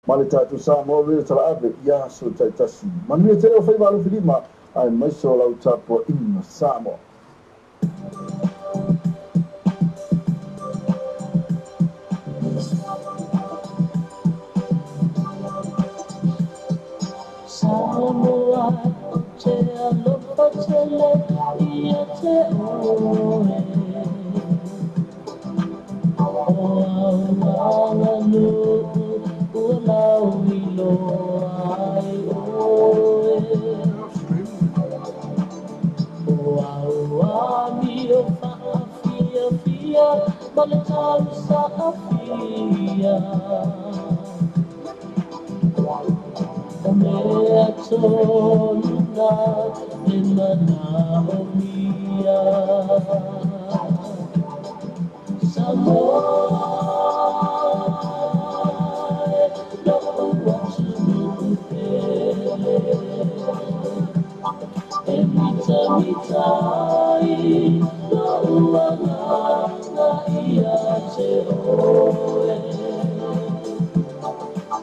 Ma le tatou Samoa Radio Talaave i aso taitasi. Manuia tele o faiva alofilima aemaise o lau tapuaiga Samoa. Samoa ou te alofa tele ia te oe. O au aganuu ua lauiloa ai oe. O au amio faafiafia ma le tausaafia. O mea tonu na e manaomia. Samoa e, lo'u atunuu pele. E mitamita ai lo'u agaga ia te oe.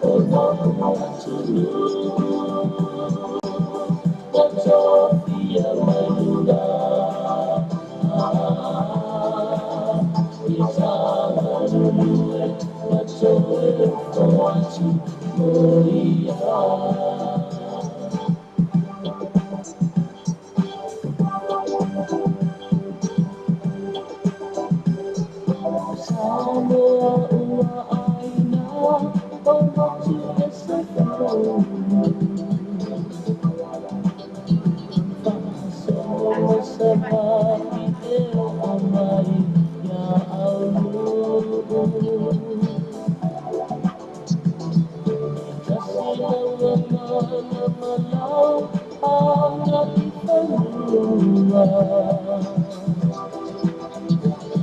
O lo'u atunuu na tofia mai luga. Ia tagalulue ma toe ofo atu o ia. Samoa ua ʻāina o motu ese fou. Faasoa mai Savaii e oʻo mai iā Aunuu. E tasi lau agaga ma lau agaifanua. A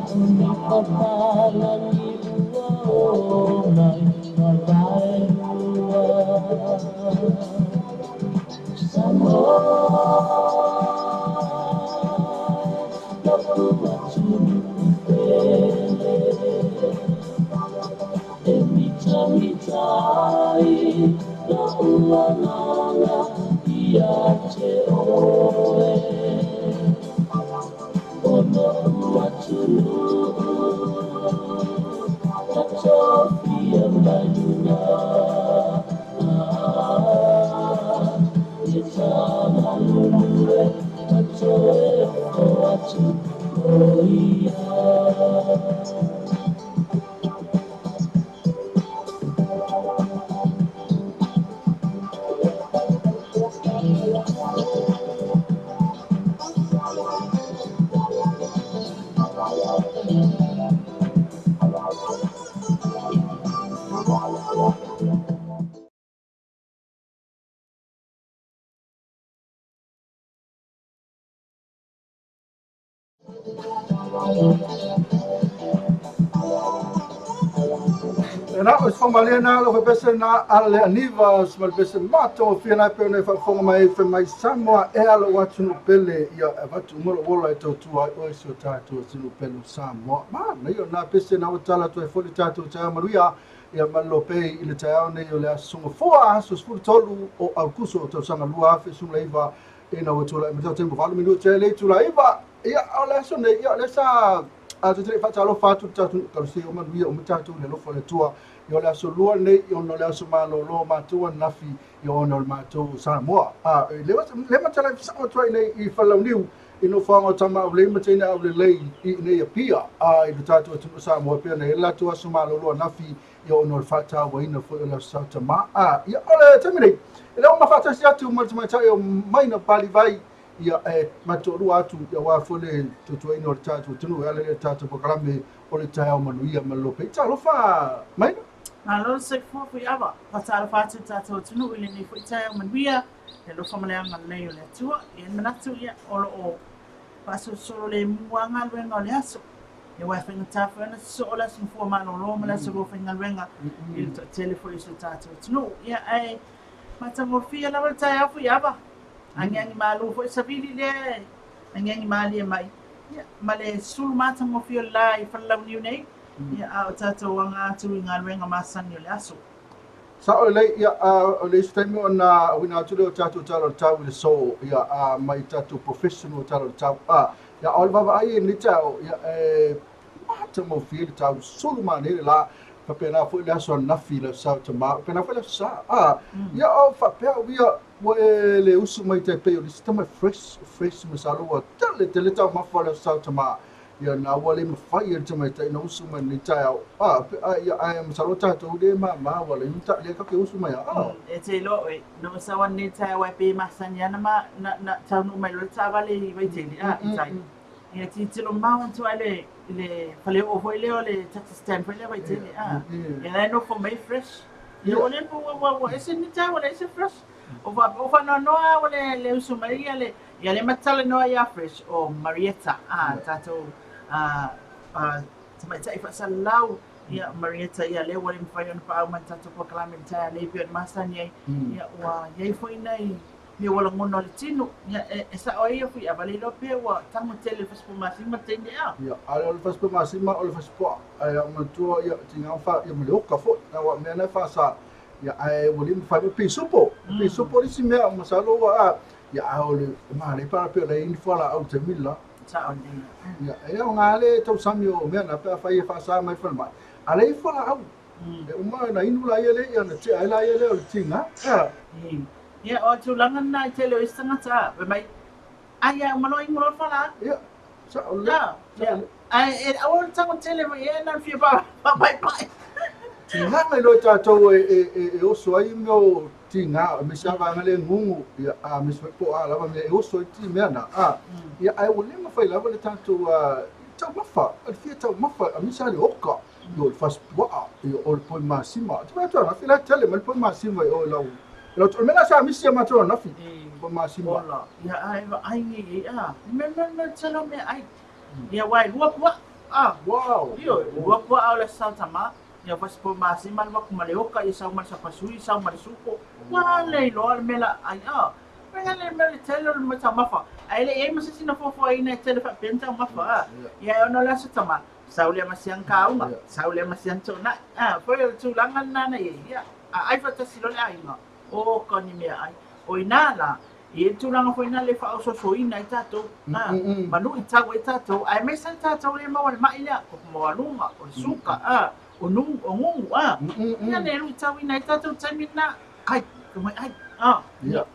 ʻo nei papalagi ua ō mai ma waelua. Samoa e, lo'u atunuu pele. E mitamita ai lo'u agaga ia te oe. O lo'u atunuu na tofia mai luga. Ia tagalulue ma toe ofo atu o ia. E na o se na lo pese na ale aniva se mal pese mato fia na pe ne faafofoga mai fai mai Samoa e ala o atunuu pele ia avatu uma lou ola e tautua ai oe si o tatou atunuu pele o Samoa. Ma na ia na pese na o tala atu ai foi le tatou taeao manuia ia malolo pea i le taeao nei o le aso Gafua aso 13 o Aukuso o tausaga 2019 ina ua tulai mai tatou 8 minute e le itula 9 ia o le aso nei ia o lea sa a te tere faatalofa atu le tatou ekalesia o manuia uma tatou i le alofa o le Atua ia o le aso lua nei ona o le aso malolo o matou ananafi ia ona o le matou Samoa a le le matala sao atu ai nei i Falelauniu i nofoaga o Tama Aulei ma Teine Aulelei i inei Apia a i le tatou atunuu Samoa pei ona i ai le latou aso malolo ananafi ia ona o le faatauaina foi o le Aso Tama. A, ia, o le taimi nei, e le o mafaatasi atu ma le tamaitai o Maina Palivai, ia, e matoalua atu, ia aua foi le tautuaina o le tatou atunuu e ala i le tatou polokalame o le taeao manuia ma le lopei. Talofa, Maina! Malo le soifua Fuiava. Faatalofa atu i le tatou atunuu i lenei foi taeao manuia, le alofa ma le agalelei o le Atua. E i ai le manatu, ia, o lo o faasolosolo lemu lava galuega o le aso. Ia aua e faigata foi ona sosoo le aso mafua malolo ma le aso lua faigaluega i le toatele foi o si o tatou atunuu. Ia ae matagofie lava le taeao Fuiava. Agiagi malu foi savili lea e agiagi malie mai. Ia ma le sulu matagofie o le la i Falelauniu nei, ia a o tatou aga atu i galuega masani o le aso. Sa'o lelei, ia, a o le isi taimi ona auina atu lea o tatou tala o le tau i le so, ia, a mai tatou professional tala o le tau, a, ia, o le vaavaai i lenei taeao, ia, e matagofie le tau, sulu manaia le la, faapena foi le aso ananafi i le Aso Sa o Tama, faapena foi le Aso Sa, a, ia, o faapea au ia, ua e le usu mai tai pei o le isi tama e fresh, fresh masalo ua tele tele taumafa o le Aso Sa o Tama, Ia na ua le mafai e le tamaitai na usu mai lenei taeao. A, pe, a, ia, ae masalo tatou le mama ua leai ni lea tatou te usu mai a. A. E te iloa oe, na ou sau nei taeao ai pei e masani ana ma na, na taunuu mai loa le taavale i Vaitele, a, i tai. Ia tilotilo mamao atu lava i le, i le faleoo foi lea o le taxi stand foi lea Vaitele, a. Ia la e nofo mai fresh. Ia ua le ua, ua, ua ese ni taeao ua leai se fresh. Ua faanoanoa lava ua le, le usu mai ia le, Ia lea ma te talanoa ia Fresh o Marietta, a tatou tamaitai faasalalau, ia Marietta, ia lea ua le mafai ona paau mai i le tatou polokalame i le taeao nei pei ona masani ai, ia ua i ai foi nai mea ua lagona o le tino, ia e sao ai ia Fuiava, le iloa pe ua tago tele i le fasipomasima le taimi ea. Ia, a o le fasipomasima o le fasipuaa, ae a manatua ia tiga fa ia ma le oka foi, aua o mea na e faasa, ia ae ua le mafai foi pisupo, pisupo le isi mea masalo ua a Ia, a o le manaia pe ana pei o la e i ai ni fualaau i le taimi le la. Sao lelei. Ia, e aoga le tausami o mea na pe afai e faasa mai le falemai, a leai fualaau. E uma ona inu laia lea ia ona tea ai laia lea o le tiga. Ia, o le tulaga lena i tele o isi tagata, fai mai, ai a uma loa inu loa le fualaau. Ia, sao lelei. Ia, ae aua le tago tele mai e na fia faapaipai. Tiga mai loa tatou e oso ai mea o tiga, aemaise lava vaega lea e gugu, ia, aemaise foi po o a lava mea e oso ai ti mea na, a, ia, ae ua le mafai lava le tatou taumafa, le fia taumafa, aemaise lava le oka, ia, o le fasipuaa, ia, o le poi masima. Te vaai atu ananafi la e tele mai le poi masima i o i lau, i lau, o le mea lena sa misi ia matou ananafi, poi masima. Ola, ia, ae vaai nei, a, mea, mea, mea, tele o meaai. Ia aua e lua puaa. Ah. Wow. Ioe, lua puaa o le Aso Sa o Tama. Ia fasipo masima alu atu ma le oka, ia sau ma le sapasui, sau ma le supo. Ua le iloa le mea la ai. Ah. Faiga le mea le tele o le mea taumafa. Ae le i ai ma se isi na fuafuaina e tele faapea ni taumafa. Ah. Ia e ona o le Aso Tama, sau lea ma siang kauga, sau lea ma siang toonai. Ah, foi o le tulaga lena na i ai. Ia, a ai faatasi loa le aiga. Oka ni meaai. O inā la, e i ai le tulaga foi lena le faaososoina ai tatou, a, ma luitau ai tatou, aemaise lava tatou lea e maua i le ma'i lea, koko maualuga, o le suka, a, o nu, o gugu, a, ia le luitauina ai tatou i le taimi lena, ai, fai mai ai, a,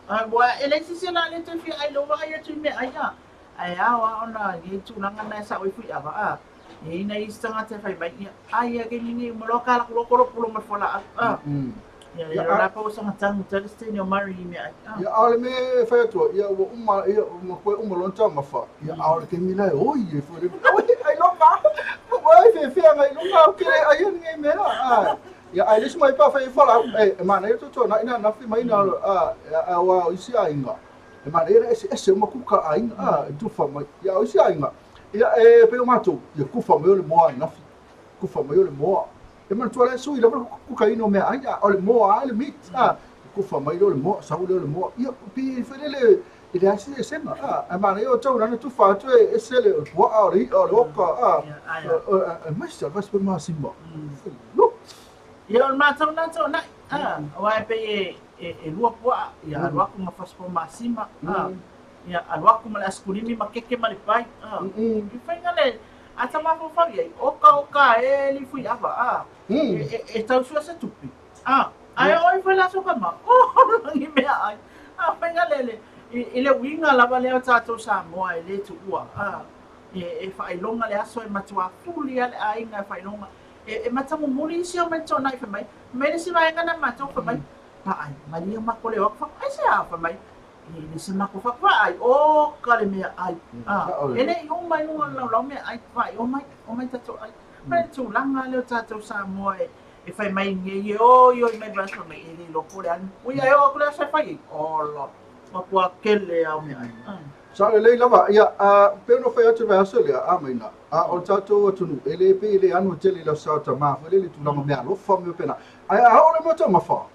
a, ua, e leai se isi o le a le toe fia ai i lou vaai atu i meaai, a, ae ao lava ona i ai tulaga na e sao ai Fuiava, a, e i ai nai isi tagata e fai mai, ia, ai, ia taimi nei, uma loa kalaku loa kolopulo ma le fualaau, a. Ia, ia, la pa ua saga tagu tele se teine o Murray i meaai, a. Ia, a o le mea e fai atu ai, ia, ua uma, ia, ua toe uma loa ona taumafa, ia, a o le taimi la e oi ai foi le, oi, ailoga, ua e feafea ailoga au ke le ai ani nei mea, a. Ia, ae le isi mai pa fai ai fualaau, e, e manaia le tuatuanai na anafi mai na, a, a, aua o isi aiga, e manaia le eseese uma kuka a aiga, a, e tufa mai. Ia, a o isi aiga, ia, e pei o matou, ia kufa mai o le moa anafi, kufa mai o le moa. E manatua la e sui lava le kukaina o meaai, a o le moa lava le meat, a, kufa mai lea o le moa, sau lea o le moa, ia, pei foi lele e leai se eseesega, a, ae manaia o tau lana tufa atu e ese le puaa, o le i'a, o le oka, a, aemaise lava se masima. Ia, o le matou lena toonai, a, aua e pei e lua puaa, ia alu atu ma fasipoa masima, a, ia alu atu ma le asikulimi ma keke ma le pai, a, i faiga le, A ta mafaufau i ai, oka oka e li Fuiava, a, e tau sue se tupe, a, ae oo ifo i le aso kama, o ni meaai, a faiga le, le, i le uiga lava lea o tatou Samoa e le tuua, a, e faailoga le aso e matua fuli lava le aiga e faailoga, e matamumuli isi o mai toonai fai mai, mai le isi vaega na matou fai mai, paai, malie makou le o atu, aisea fai mai, E le se mako whakawā ai, oka le meaai. E le i uma i luga o le laulau meaai, vaai, omai, omai tatou ai. Ma le tulaga lea o tatou Samoa e fai mai nei e oi oi mai le vaiaso nei, e le iloa po o le a le mea. Ui a e oo atu le aso e fai ai, ola, matua kele lava o meaai. Sao lelei lava, ia, pei ona fai atu i le vaiaso lea, a maina, a o le tatou atunuu, e le pei e le ano tele i le Aso Sa o Tama foi lele i tulaga meaalofa ma mea faapena. Ae a oo loa i mea taumafa,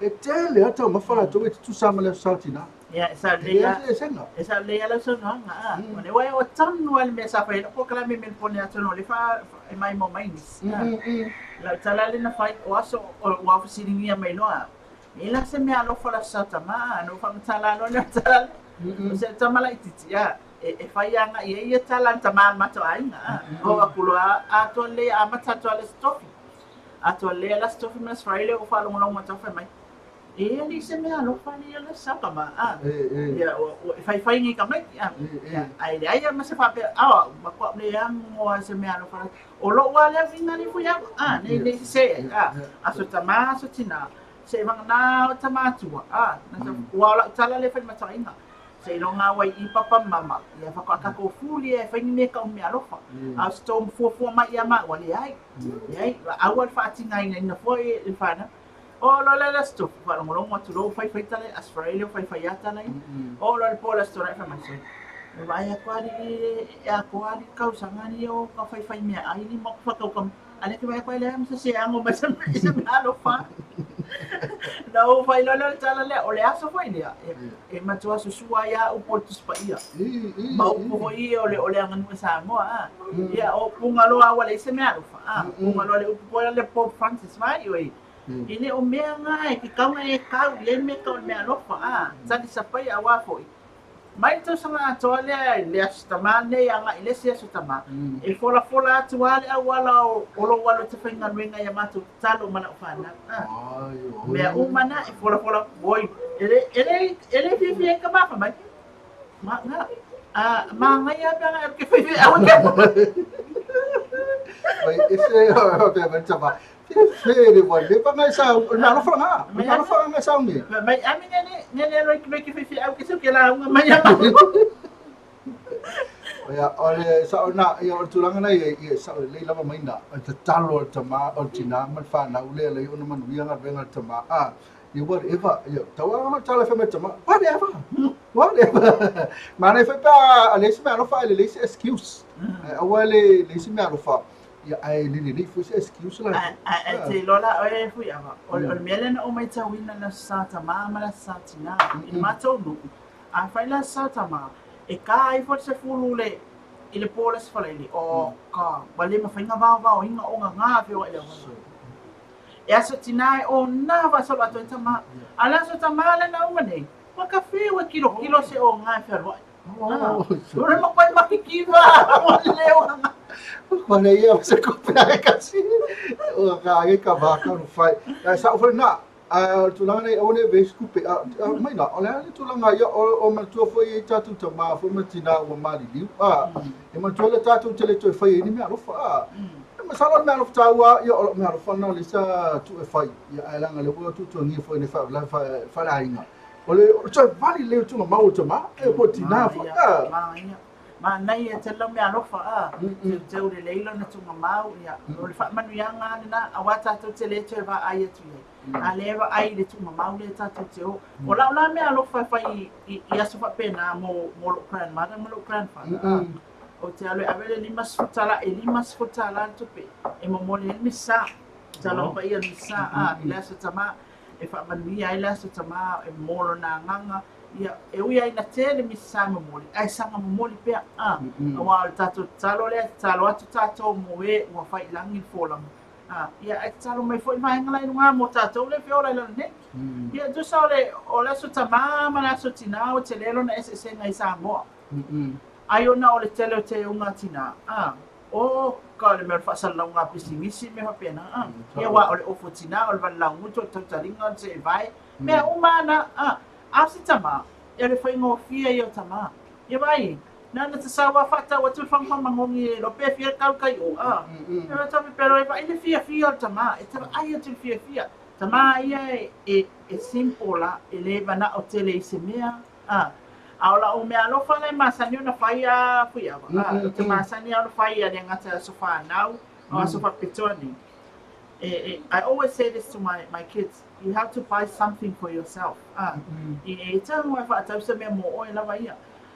E tele lava taumafa latou e tutusa ma le Aso Sa o Tina. Ia, e sao E lelei leai lava. se eseesega. E sao lelei lava lau saunoaga, a. O lea ua e oo tonu lava i le mea sa fai ai lau polokalame i Melipone atonu o lea fa e maimoa mai nisi, a. Lau tala lea na fai, o aso ua fesiligia mai loa au, e la se mea alofa o le Aso Sa Tama, a. Ona ou faamatala loa lea o le tala lea. O si au tama laitiiti, a, e fai agai i ai ia tala a le tama o le matou aiga, a. Oo atu loa atoa lelei, amata atu lava le Aso Tofi. Atoa lelei lava le Aso Tofi ma le Aso Faraile ou faalogologo atu fai mai, E alii se mea alofa alii ia le saka ma a. Ia ua e faifai nei tamaiti a. Ia ae leai lava ma se faapea a o au matua le ago lava i se mea alofa. O lou lava lea uiga lea foi au a nei nei sese ai a. Aso tama aso tina se vagana o tama atua a. Ua o lau tala lea fai matuaiga. Seiloga au ai i papa ma mama ia faatoa tatou fuli e fai ni mea tau mea alofa. A o se tou fuafua mai ia maua leai. Leai aua le faatigaina foi le fanau. Oo loa le Aso Tofi, faalogologo atu loa ua faifai tala ia, Aso Faraile ua faifai lava tala ia. Oo loa le po o le Aso Toonai fai mai, Sole, e vaai atu alii e atoa alii tausaga alii o ka faifai meaai alii ma faatauta mai. A lea e te vaai atu ai leai ma se se ago mai se se mea alofa. Na ou fai loa lea o le tala lea, o le aso foi lea, e matua susua ai lava upu o le Tusi Paia. Ma upu foi ia o le, o le aganuu a Samoa, a. Ia, o upuga loa ua leai se mea alofa, a. Upuga loa le upu foi lea Pope Francis mai, oi. E le o mea na e tatau ona e tau i ai mea tau o le mea alofa, a. Talisapaia aua foi, mai le tausaga atoa lea i le Aso Tama lenei agai i le isi Aso Tama, e folafola atu lava le auala o lou alu e te faigaluega i a matou tatalo ma lau fanau, a. Mea uma na e folafola, oi, e le, e le, e le fiafia ai ka mafa mai. Ma, na, a, manaia pe ana e ke whai awa ke. Mai ese o pe mai tama. Te where wa le pa ngai sa o na alofa nga. Na alofa nga sa ngi. Mai ami ngene ngene lo ki ke whai au ke se ke la unga mai ama. Ia, o le sao na, ia o le tulaga na ia, ia sao lelei lava mai na, o le tatalo a le tama, o le tina ma le fanau lea lei ona manuia galuega a le tama, a, ia whatever, ia, tau a ona tala fai mai le tama, whatever, whatever. Manaia foi pe a leai se mea alofa ae lelei se excuse. Ae aua le leai se mea alofa, ia ae le lelei foi se excuse la. Ae te iloa la oe e Fuiava, o le mea lea na ou matauina i le Aso Sa Tama ma le Aso Sa Tina, i le matou nuu, afai le Aso Sa Tama, e ta ifo le 10 le i le po o le Aso Faraile, oka, ua le mafai ona vaovaoina ona na feoai i le auala. E aso tina e o na faasolo atu ai tama. A le aso tama le na uma nei, ua ka whiu e kilokilo se o ngā e wheroai. Ore ma koe makikiwa, o le o ngā. Ko le ia o se kope ai kasi. O ka ai ka vaka no fai. Ai sa o na a o le tulaga nei aua ne i avea se tupe a mai la o le a le tulaga ia o manatua foi i ai tatou tama foi ma tina ua maliliu a e manatua le tatou te le toe fai ai ni mea alofa a e masalo o le mea alofa taua ia o lau mea alofa lena o lea sa tuu e fai ia ae leaga lea ua tuatuagia foi i le faleaiga o le toe vali lelei o tuugamau o le tama e po o tina foi a. Manaia tele lau mea alofa a, teuteu lelei lona tuugamau, ia, o le faamanuiaga lava lena, aua tatou te le toe vaai atu i ai, a lea e vaai i le tuugamau lea tatou te o. O lau la mea alofa e fai i aso faapena mo lou grandmother ma lou grandfather, a, ou te alu e ave le $50, e $50 le tupe e momoli ai le misa, Tala Paia le misa, a, i le Aso Tama, e faamanuia ai le Aso Tama e mo lona agaga, ia, e ui lava ina tele misa momoli, ae saga momoli pea, a, aua o le tatou tatalo lea, e tatalo atu tatou mo e ua fai i lagi le folauga, a, ia, ae tatalo mai foi le vaega la i luga mo tatou lea e feola i lalo nei. Ia, e tusa o le, o le Aso Tama ma le Aso Tina, ua tele lona eseesega i Samoa. Ai ona o le tele o teuga a tina, a. O ka le mea o le faasalalauga a pisinisi mea faapena a. Ia aua o le ofo tina, o le valelaugutu, o le tautaliga, o le seevae, mea uma lava na a. A o se tama, e o le faigofie ia o tama. Ia vaai, na ona tasau lava faatau atu le fagufagu magogi e iloa pe fia tau kai o a. E o tau pepelo e vaai le fiafia o le tama, e vaai atu i le fiafia. Tama ia e simple la, e le manao tele i se mea, A, a o lau mea alofa lea e masani ona fai a Fuiava, a, ou te masani lava ona fai ia le gata i aso fanau, o aso faapitoa nei. E, e, I always say this to my, my kids, you have to buy something for yourself. A, i e tago e faatau se mea mo oe lava ia.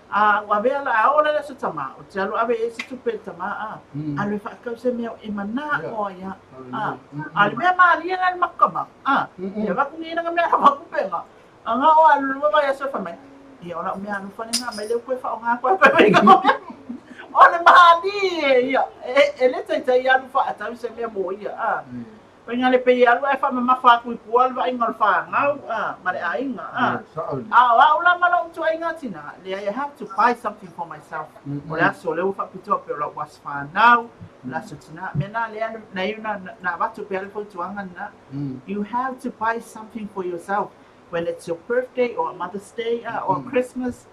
A, ua avea la, a oo la i le aso tama, ou te alu ave i ai se tupe i le tama, a, alu e faatau se mea e manao ai a. A, a o le mea malie la i le matou tama, a, e avatu nei lana mea avatu pega, Anga o alu lua vaiaso e fai mai, Ia, o lau mea alofa lena, mai le upu e faaaoga atu ai fai mai O le malie ia, e le taitai alu faatau se mea mo ia, a. Faiga le pei e alu ae faamamafa atu i tua le vaaiga o le fanau, a, ma le aiga, a. A o au la ma lou ituaiga tina, leai, I have to buy something for myself. O le aso lea ua faapitoa pei o lau aso fanau, o le aso tina, mea na lea na iu na avatu pea le fautuaga lena. You have to buy something for yourself. When it's your birthday or Mother's Day or Christmas,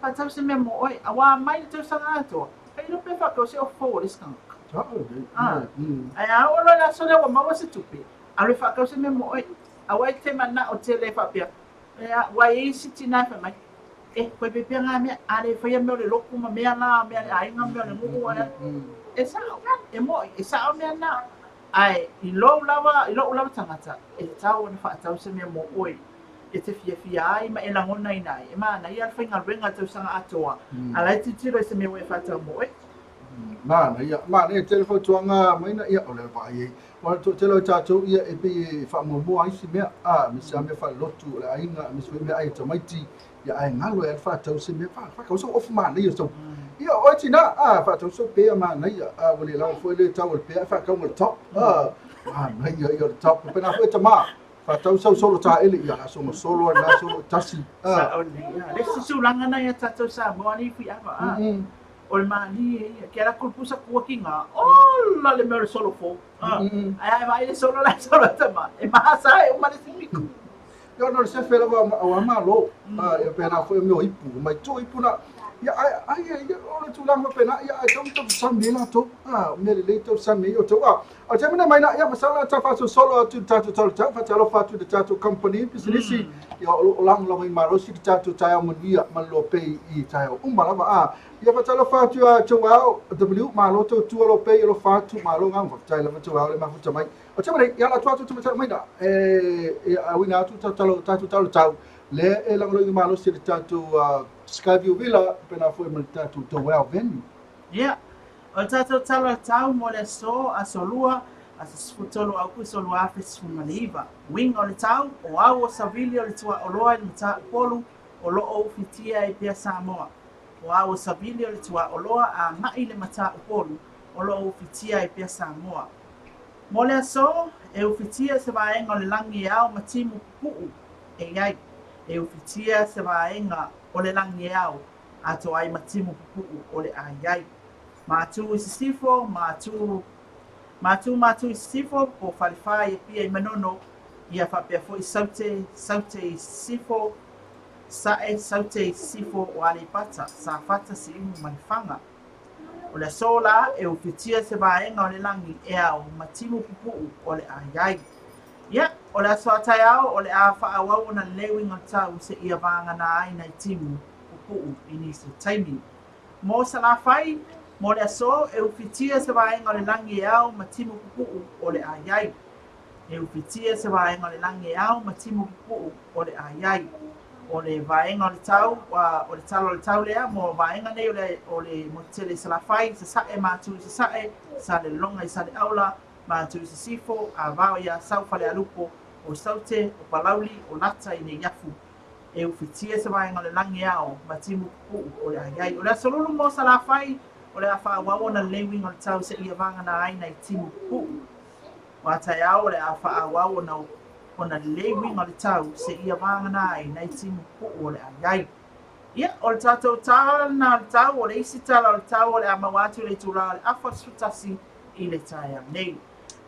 faatau se mea mo oe, auā mai le tausaga atoa, e iloa pe faapea o se ofu fou o le isi tagata. Ae a oo loa i le aso lea ua maua se tupe, alu e faatau se mea mo oe. Aua e te manao tele faapea, ua i ai isi tina e fai mai, e, koe pea ngā mea, a le faia mea o le lotu ma mea la, mea a le aiga, mea o le nuu, e sao, e moi, e sao mea na. Ae i lou lava, i lo'u lava tagata, e tatau ona faatau se mea mo oe e te fiafia ai ma e lagonaina ai. E manaia le faigaluega tausaga atoa, a la e tilotilo i se mea ua e faatau mo oe. Manaia, manaia tele fautuaga maina, ia, o le vaai ai. Aua o le toatele o tatou, ia, e pei e faamuamua isi mea, a, aemaise lava mea faalelotu o le aiga, aemaise foi meaai a tamaiti, Ia ae galo e faatau se mea faatau sau ofu manaia sau. Ia oe tina a faatau sau pea manaia a ua le lawa foi le tau o le pea ae faatau ma le top. A manaia ia o le top. Pena foi tama faatau sau solo taele ia aso ma solo a na solo tasi. A sao nei. Le isi tulaga na ia tatou Samoa ni Fuiava a. O le malie ia ke ala kulupusa kuakiga ola le mea o le solo fou. Ae a e vaai le solo la e solo e tama e mahasa e uma le isi pito. Ia ona o le sefe lava aua malo, ia pena foi o mea o ipu, mai tu ipu na, ia ai ai ia o le tulaga faapena, ia ae tau tau sami ai latou, a mea lelei tau sami ai outou. A o le taimi nei mai na, ia masalo a ta faasolosolo atu i le tatou tau tau, faatalofa atu i le tatou company pisinisi, ia o lo o lagolagoina malosi le tatou taeao manuia ma le lopei i taeao uma lava. A ia faatalofa atu ia Joel W, malo tautua lopei, alofa atu, malo gau, faafetai lava Joel le mafuta mai. O te mea ia la atu atu te mai na e auina atu talo tatou talo tau le e lagolagoina malosi le tatou Skyview Villa pena foi ma le tatou Towel Venue. Ia, o le tatou talo tau mo le aso, aso lua, aso 13 Aukuso 2019. Uiga o le tau, o au o Savili o le tuaoloa i le Mataupolu o lo o ufitia ai pea Samoa. O au o Savili o le tuaoloa agai i le Mataupolu o lo o ufitia ai pea Samoa. Mo le aso, e ufitia se vaega o le lagi e ao ma timu pupuu e i ai. E ufitia se vaega o le lagi e ao atoa ai ma timu pupuu o le a i ai. Matū i sisifo, matū, matū matū i sisifo, po Falefa i Apia i Manono, ia faapea foi Saute, Saute i sisifo, Sa'e, Saute i sisifo o Aleipata, Safata, Siumu ma Lefaga. O le aso la e ufitia se vaega o le lagi e ao ma timu pupuu o le a i ai. Ia, o le aso a taeao o le a faaauau ona lelei uiga o le tau seia vagana ai nai timu pupuu i nisi o taimi. Mo Salafai, mo le aso e ufitia se vaega o le lagi e ao ma timu pupuu o le a i ai. E ufitia se vaega o le lagi e ao ma timu pupuu o le a i ai. O le vaega o le tau, o le tala o le tau lea mo vaega nei o le, o le motu tele i Salafai, Sasae, Matu i Sasae, Salelologa i Saleaula, Matu i Sisifo, Avao i Asau, Falealupo, o Saute, o Palauli, o Lata i Neiafu. E ufitia se vaega o le lagi e ao ma timu pupuu o le a i ai. O le aso lulu mo Salafai, o le a faaauau ona lelei uiga o le tau seia vagana ai nai timu pupuu. O a taeao o le a faaauau ona ona lelei uiga o le tau seia vagana ai nai timu pupuu o le a i ai. Ia, o le tatou tala lena o le tau, o le isi tala o le tau o le a maua atu i le itulā o le afa 11 i le taeao nei.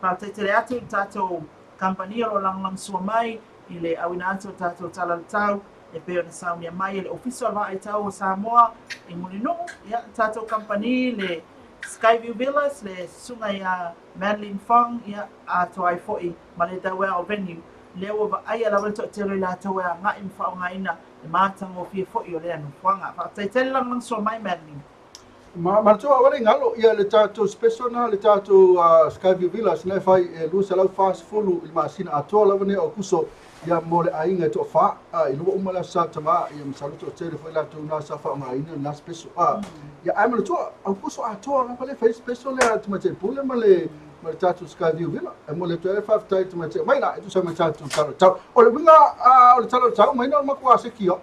Faafetai tele atu i le tatou kamupani o lo o lagolagosua mai i le auina atu o le tatou tala o le tau e pei ona saunia mai e le Ofisa o le Vaai Tau o Samoa i Mulinuu, ia, le tatou kamupani le Skyview Villas, le susuga ia Madeline Fong, ia, atoa ai foi ma le Dawel Venue, lea ua vaaia lava le toatele o i latou e agai ma faaaogaina le matagofie foi o lea nofoaga. Faafetai tele lagolagosoa mai Madeline. Ma manatua aua ne i galo ia le tatou special na le tatou Skyview Villas na e fai e 240 i le masina atoa lava nei o Aukuso ia mo le aiga e toafa i lua uma le Aso Sa Tama ia masalo toatele foi latou na sa faaaogaina lena special ia ae manatua Aukuso atoa lava le fai special lea a le Tamaitai Pule ma le ma le tatou Skyview Villa e momoli atu ai le faafetai i le Tamaitai Maina e tusa ma le tatou tala o le tau. O le uiga o le tala o le tau Maina o le matua sekia.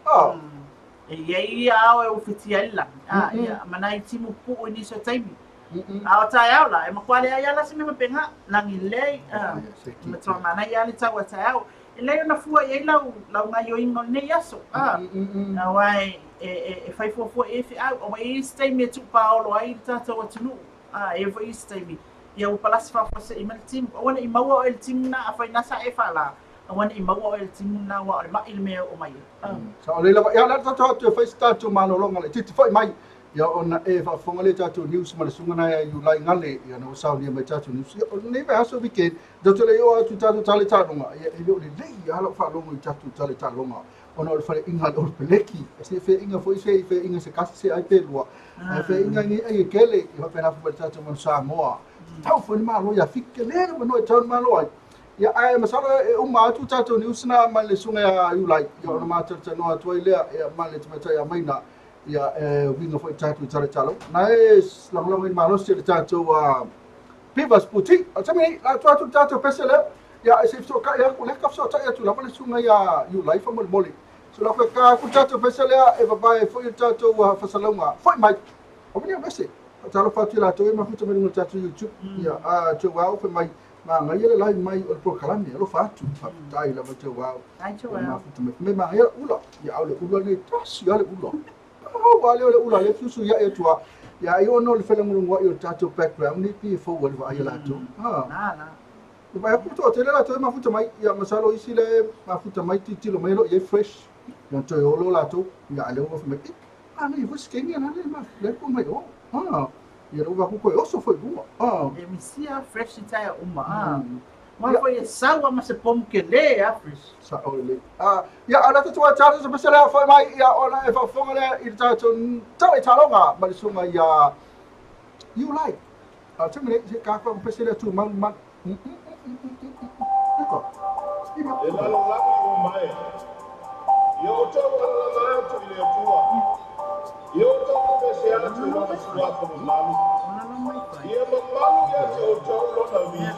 E i ai ia ao e ufitia ai le lagi, a, ia, ma nai timu pupuu i nisi o taimi. A o taeao la, e matua leai lava la se mea faapena, lagi lelei, a, e matua manaia lava le tau a taeao. E lelei ona fua i ai lau, lau gaoioiga o lenei aso, a, aua e, e, e fai fuafua i ai feau, aua e i ai isi taimi e tuupaolo ai le tatou atunuu, a, e i ai foi isi taimi, ia ua palasi faafuasei mai le timu. Aua ne i maua oe i le timu lena, afai na sa e faala, aua ne i maua oe i le timu lena, aua o le ma'i le mea e oo mai ai. Sao lelei lava. Ia, o le a tatou o atu e fai se tatou malologa laitiiti foi mai. Ia, ona e faafofoga lea i tatou news ma le susuga lena ia Iulai Gale, ia na ua saunia mai tatou news. Ia, o lenei vaiaso weekend, tatou te le i oo atu i tatou tala i taaloga, ia, e le o lelei lava lau faalogo i tatou tala i taaloga, ona o le faleaiga a le Olo Peleki. E se feaiga foi se i feaiga se tasi se ai pe lua, ae feaiga nei ai e tele, ia faapena foi ma le tatou Manu Samoa. Tau foi le Malo ia Fiti, tele le avanoa e tau le Malo ai. Ia, ae masalo e uma atu tatou news na ma le susuga ia Iulai, ia ona matou talanoa atu ai lea, ia, ma le tamaitai ia Maina, ia, e uiga foi i tatou tala i taaloga. Na e lagolago i le malosi o le tatou Beavers Boutique. O le taimi nei, la atu atu le tatou pese lea, ia, se i fesootai atu, lea ka fesootai atu lava le susuga ia Iulai faamolemole. So la koe ka atu le tatou pese lea e vavae ai foi le tatou fasalauga. Foi mai. Aua ne i vese. Faatalofa atu i latou e mafuta mai luga o le tatou YouTube. Ia, a Joao fai mai, Manaia le live mai o le polokalame, alofa atu, faafetai lava Joao. Ai Joao. Mafuta mai. Mai manaia le ula. Ia, a o le ula nei, tasi lava le ula. Pau lava lea o le ula, lea fesuisuiai atu lava. Ia, ai ona o le felagolagoai o le tatou background nei pei e fou ai le vaai a latou. Ha. Na, na. E vaai atu toatele latou e mafuta mai. Ia, masalo isi la e mafuta mai, tilotilo mai o lo o i ai fresh. Ia, toe olo latou. Ia, a lea ua fai mai, eh, manaia foi se keni a le lea po mai o. Ha. Ia lou vaku koe oso foi lua. Ah. E misia fresh i taea uma. Ah. Ma foi e sau ma se pomu tele a fresh. Sao lelei. Ah, ia a le tatou tala se pese lea foi mai ia ona e faafofoga lea i le tatou tala i taaloga ma le susuga ia Iulai. A taimi nei se ka ko pese lea tu mau ma. Eko. Le lalolagi uma e. Ia outou alalala atu i le Atua. Ia outou pepese atu i Lona suafa mamalu. Ia mamalu ia te outou Lona viiga.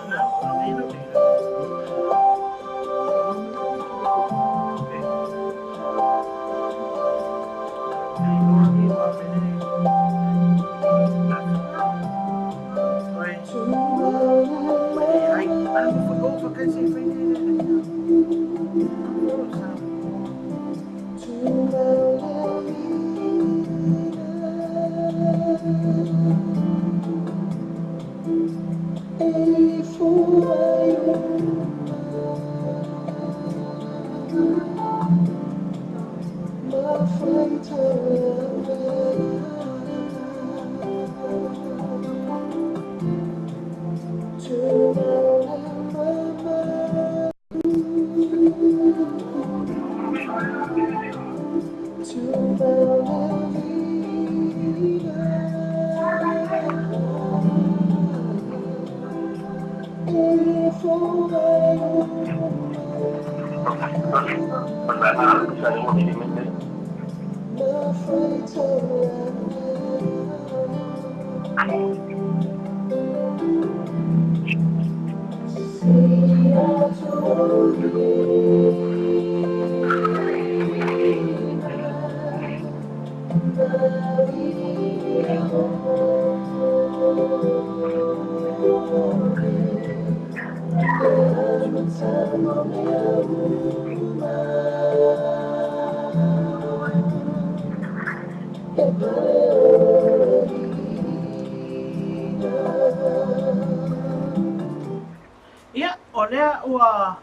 Ia, o lea ua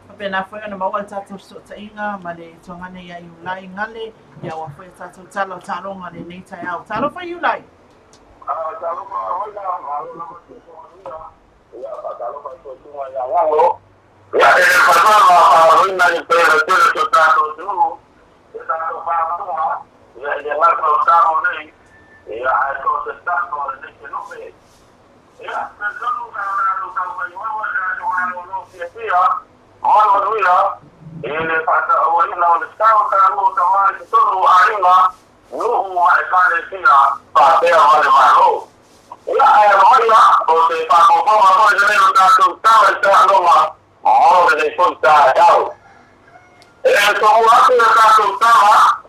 faapena foi ona maua le tatou fesootaiga ma le tuagana ia Iulai Gale, ia ua foi a tatou tala o taaloga lenei taeao. Talofa Iulai!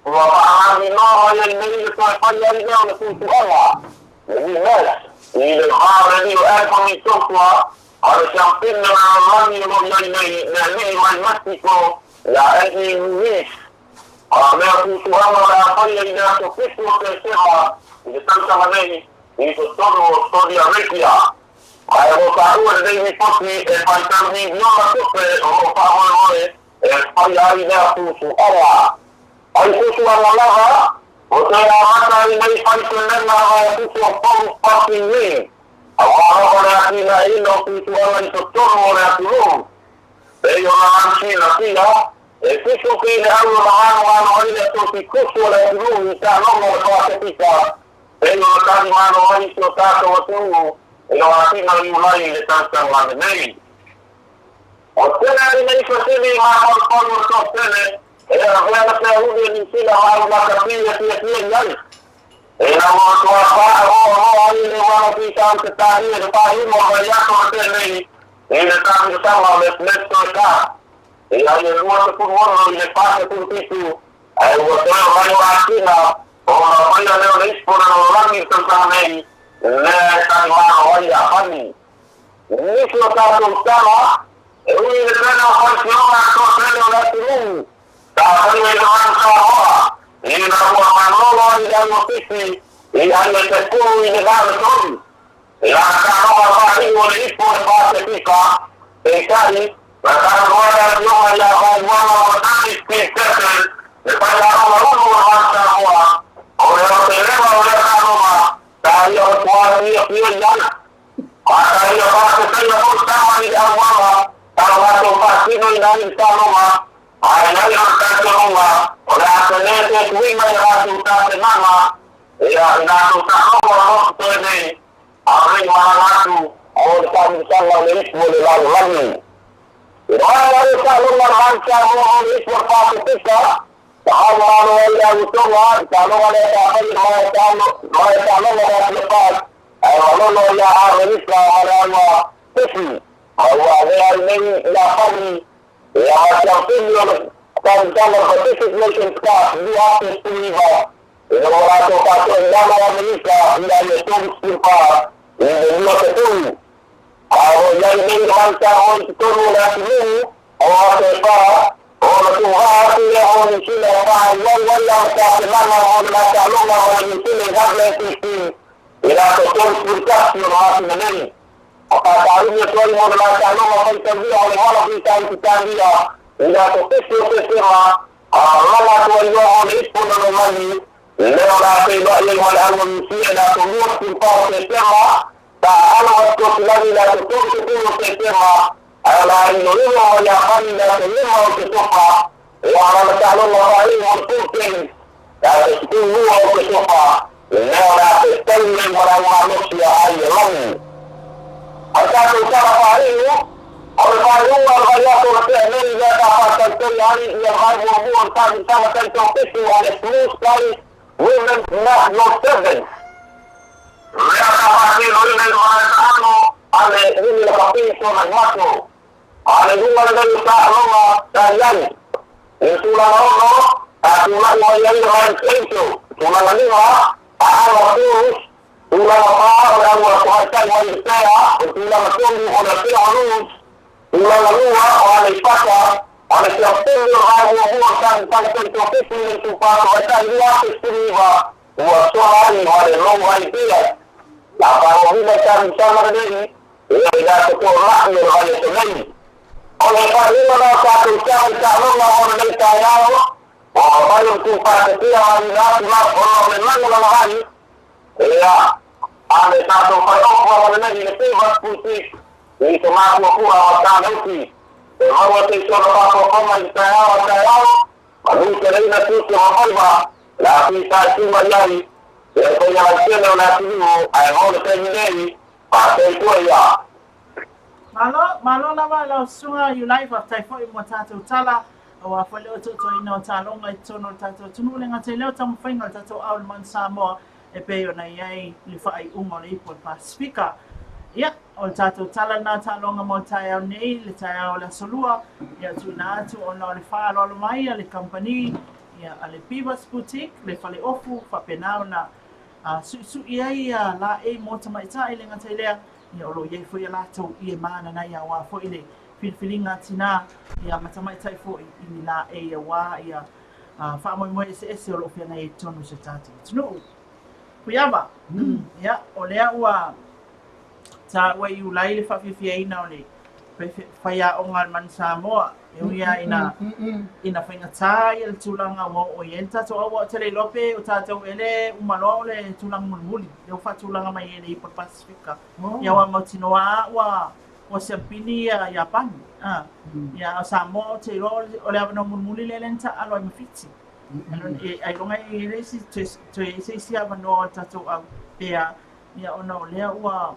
Ua faamautinoa mai ai nei le toe fai ai lea o le suesuega, rematch, i le va o le alii o Anthony Joshua ma le siampine o le lalolagi o lo o i ai nei, le alii mai Mexico ia Andy Ruiz. A mea suesuega o le a faia i le aso 7 o Tesema i le tausaga nei i totonu o Saudi Arabia. Ae ua taua lenei lipoti e faitau miliona tupe o lo o faamoemoe e faia ai lea susuaga. Ai susuaga lava, ua toe amata ai nei faiteleina o susu o Paul Pasi nei, aua lava le atinaeina o susuaga i totonu o le atunuu. Pei ona lausilafia, e 7 le au o maganoano ai le asosi kusu o le atunuu i taaloga o le Pasefika, pei ona talimalo ai si o tatou atunuu i le masina o Iulai i le tausaga lenei. O tele ai nei fesili mafaufau o le toatele e avea le feauli e Niu Sila ma au lakapi e fiafia i ai. Ina ua matua faaroaroa ai le uala fita Ausetalia i le faaiuga o le vaiaso na tea nei i le taamilosaga o le Bledisloe Cup i ai e 26 i le 47, ae ua toe mai masina ona faia lea o le ipu o le lalolagi i le tausaga nei lea e talimalo ai Iapani. Nisi o tatou tala, e ui i le tele o faitioga a le toatele o le atunuu sa faia i le Manu Samoa ina ua malolo ai le au ofisi i ai e te pulu i le 83 i lana taaloga faaiu o le ipu o le Pasefika. Peitai, na saunoa le afioga ia Vaimuaga Matani Steve Keppel, le faiaoga ulu o le Manu Samoa, o le aotelega o lea taaloga sa ia matua fiafia i ai. Ma sa ia faafetaia foi tama i le auala sa o latou faatinoina ai le taaloga, ma e i ai lona talitonuga o le a tele se suiga i a latou tapenaga ia i latou taaloga o lo o totoe nei a o le i malaga atu mo le taamilosaga o le ipu o le lalolagi. I maea ai le taaloga a le Manu Samoa mo le ipu o le Pasefika, sa malomalo ai le auotoga i taaloga lea sa fai e le Malae Taaloga o le Apia Park, ae malolo ia Amerika ma le aua Fiti, ma ua avea ai nei Iapani ia ma siampini o le taamilosaga o le Pacific Nations Cup 2019 ina ua latou faatoilalo Amerika i ai e 34 i le 20. A o lo o i ai nei le Manu Samoa i totonu o le atunuu o aso e 4 ona tuvaa atu lea mo Niu Sila e faaauau ai lana tapenaga mo le taaloga ma le Niu Sila i Rugby i le aso 31 o le masina nei. Faatauli atu ai mo le taaloga faitaulia o le Wallabies Ausetalia i le aso 7 o Tesema, a lala atu ai loa mo le ipu o le lalolagi lea o le a feiloai ai ma le au o Niu Sila i le aso 24 o Tesema. Sa alo atu Kosilani i le aso 30 o Tesema, ae o le a iloilo ma Iapani i le aso 5 o Oketopa, ua lana taaloga faaiu o le Full Games i le aso 12 o Oketopa lea o le a fetaui ai ma le au malosi a Aielani. O le tatou tala faaiu, o le faaiuga o le vaiaso na tea nei lea sa faatautaia ai ia le vae muamua o le taamilosaga taitoafitu a le Blue Sky Women's National Sevens, lea sa faatinoina i le malae taalo a le Uni Lakapi i Tuanaimato. A le luga lenei o taaloga sa i ai i le tulaga 6 sa tulai mai ai le Lions Angel, tulaga 5 Aala Bulls, tulaga 4 o le au tamaitai mai le Tea, o le tulaga 3 o le Apea Blues, tulaga 2 o Aleipata, ma le siampini o le vae muamua o le taamilosaga taitoafitu i le itupa tamaitai 2019 ua sola ai ma le Low Ideas. La faaauauina le taamilosaga lenei ia i le aso Toonai o le vaiaso nei. O le faaiuga na o tatou tala i taaloga mo lenei taeao, ua mafai ona tuufaatasia ma auina atu ona o le lagolagolai ia a le tatou faleopo ma lenei i le 96 i se mafuafua o Tanauti. E maua se isona faafofoga i le taeao a taeao, manu teleina tiute ma faiva, la fita e tu mai ai le paia lautele o le atunuu, ae mo le taimi nei, faasoifua ia. Malo, malo lava lau susuga Iulai, faafetai foi mo tatou tala, aua foi le otootoina o taaloga i totonu o le tatou atunuu, le gata i lea o taumafaiga o le tatou ao i le Manu Samoa e pei ona i ai le faaiuga o le ipu o le Pasefika. Ia, o le tatou tala lena taaloga mo le taeao nei, le taeao o le Aso Lua, ia tuuina atu ona o le faaaloalo mai a le kamupani. ia, a le Beavers Boutique, le faleofu, faapena ona suisui ai ia laei mo tamaitai, e le gata i lea, ia, o lo o i ai foi a latou ie manana ia aua foi le filifiliga a tina, ia, ma tamaitai foi i ni laei aua ia faamoemoe eseese o lo o feagai ai i totonu o si o tatou atunuu. Fuiava, ia, o lea ua taua i Iulai le faafiafiaina o le faiaoga a le Manu Samoa, e ui lava ina, ina faigata ia le tulaga ua oo i ai le tatou aua, ou te le iloa pe o tatou ea uma loa o le tulaga mulimuli, lea ua faatulaga mai e le Ipu o le Pasefika. Ia ua mautinoa lava ua ua siampini ia Iapani. A, ia a o Samoa ou te iloa o le avanoa mulimuli lea lea na taaalo ai ma Fiti. Ailoga e i ai le isi, toe i ai se isi avanoa o le tatou au pe a, ia ona o lea ua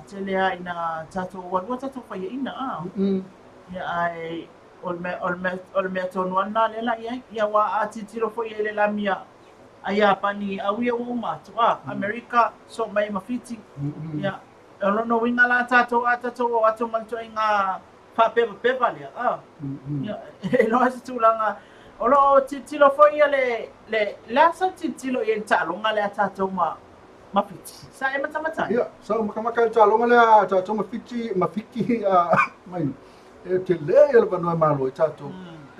tele lava ina tatou ua lua tatou faiaina a. Ia ae o le mea, o le mea, o le mea tonu lava lena lea la i ai. Ia aua a tilotilo foi i ai i le lami a Iapani au ia ua uma atu a, Amerika soo mai ai ma Fiti. Ia o lona uiga la tatou a tatou o atu ma le ituaiga faapevapeva lea a. Ia e iloa se tulaga o lo o tilotilo foi ia le, le, le a sau tilotilo i ai i le taaloga lea a tatou ma ma Fiti. Sa e matamata ai? Ia, sa ou matamata i le taaloga lea a tatou ma Fiti, ma Fiti mai. E tele ia le avanoa e malo ai tatou.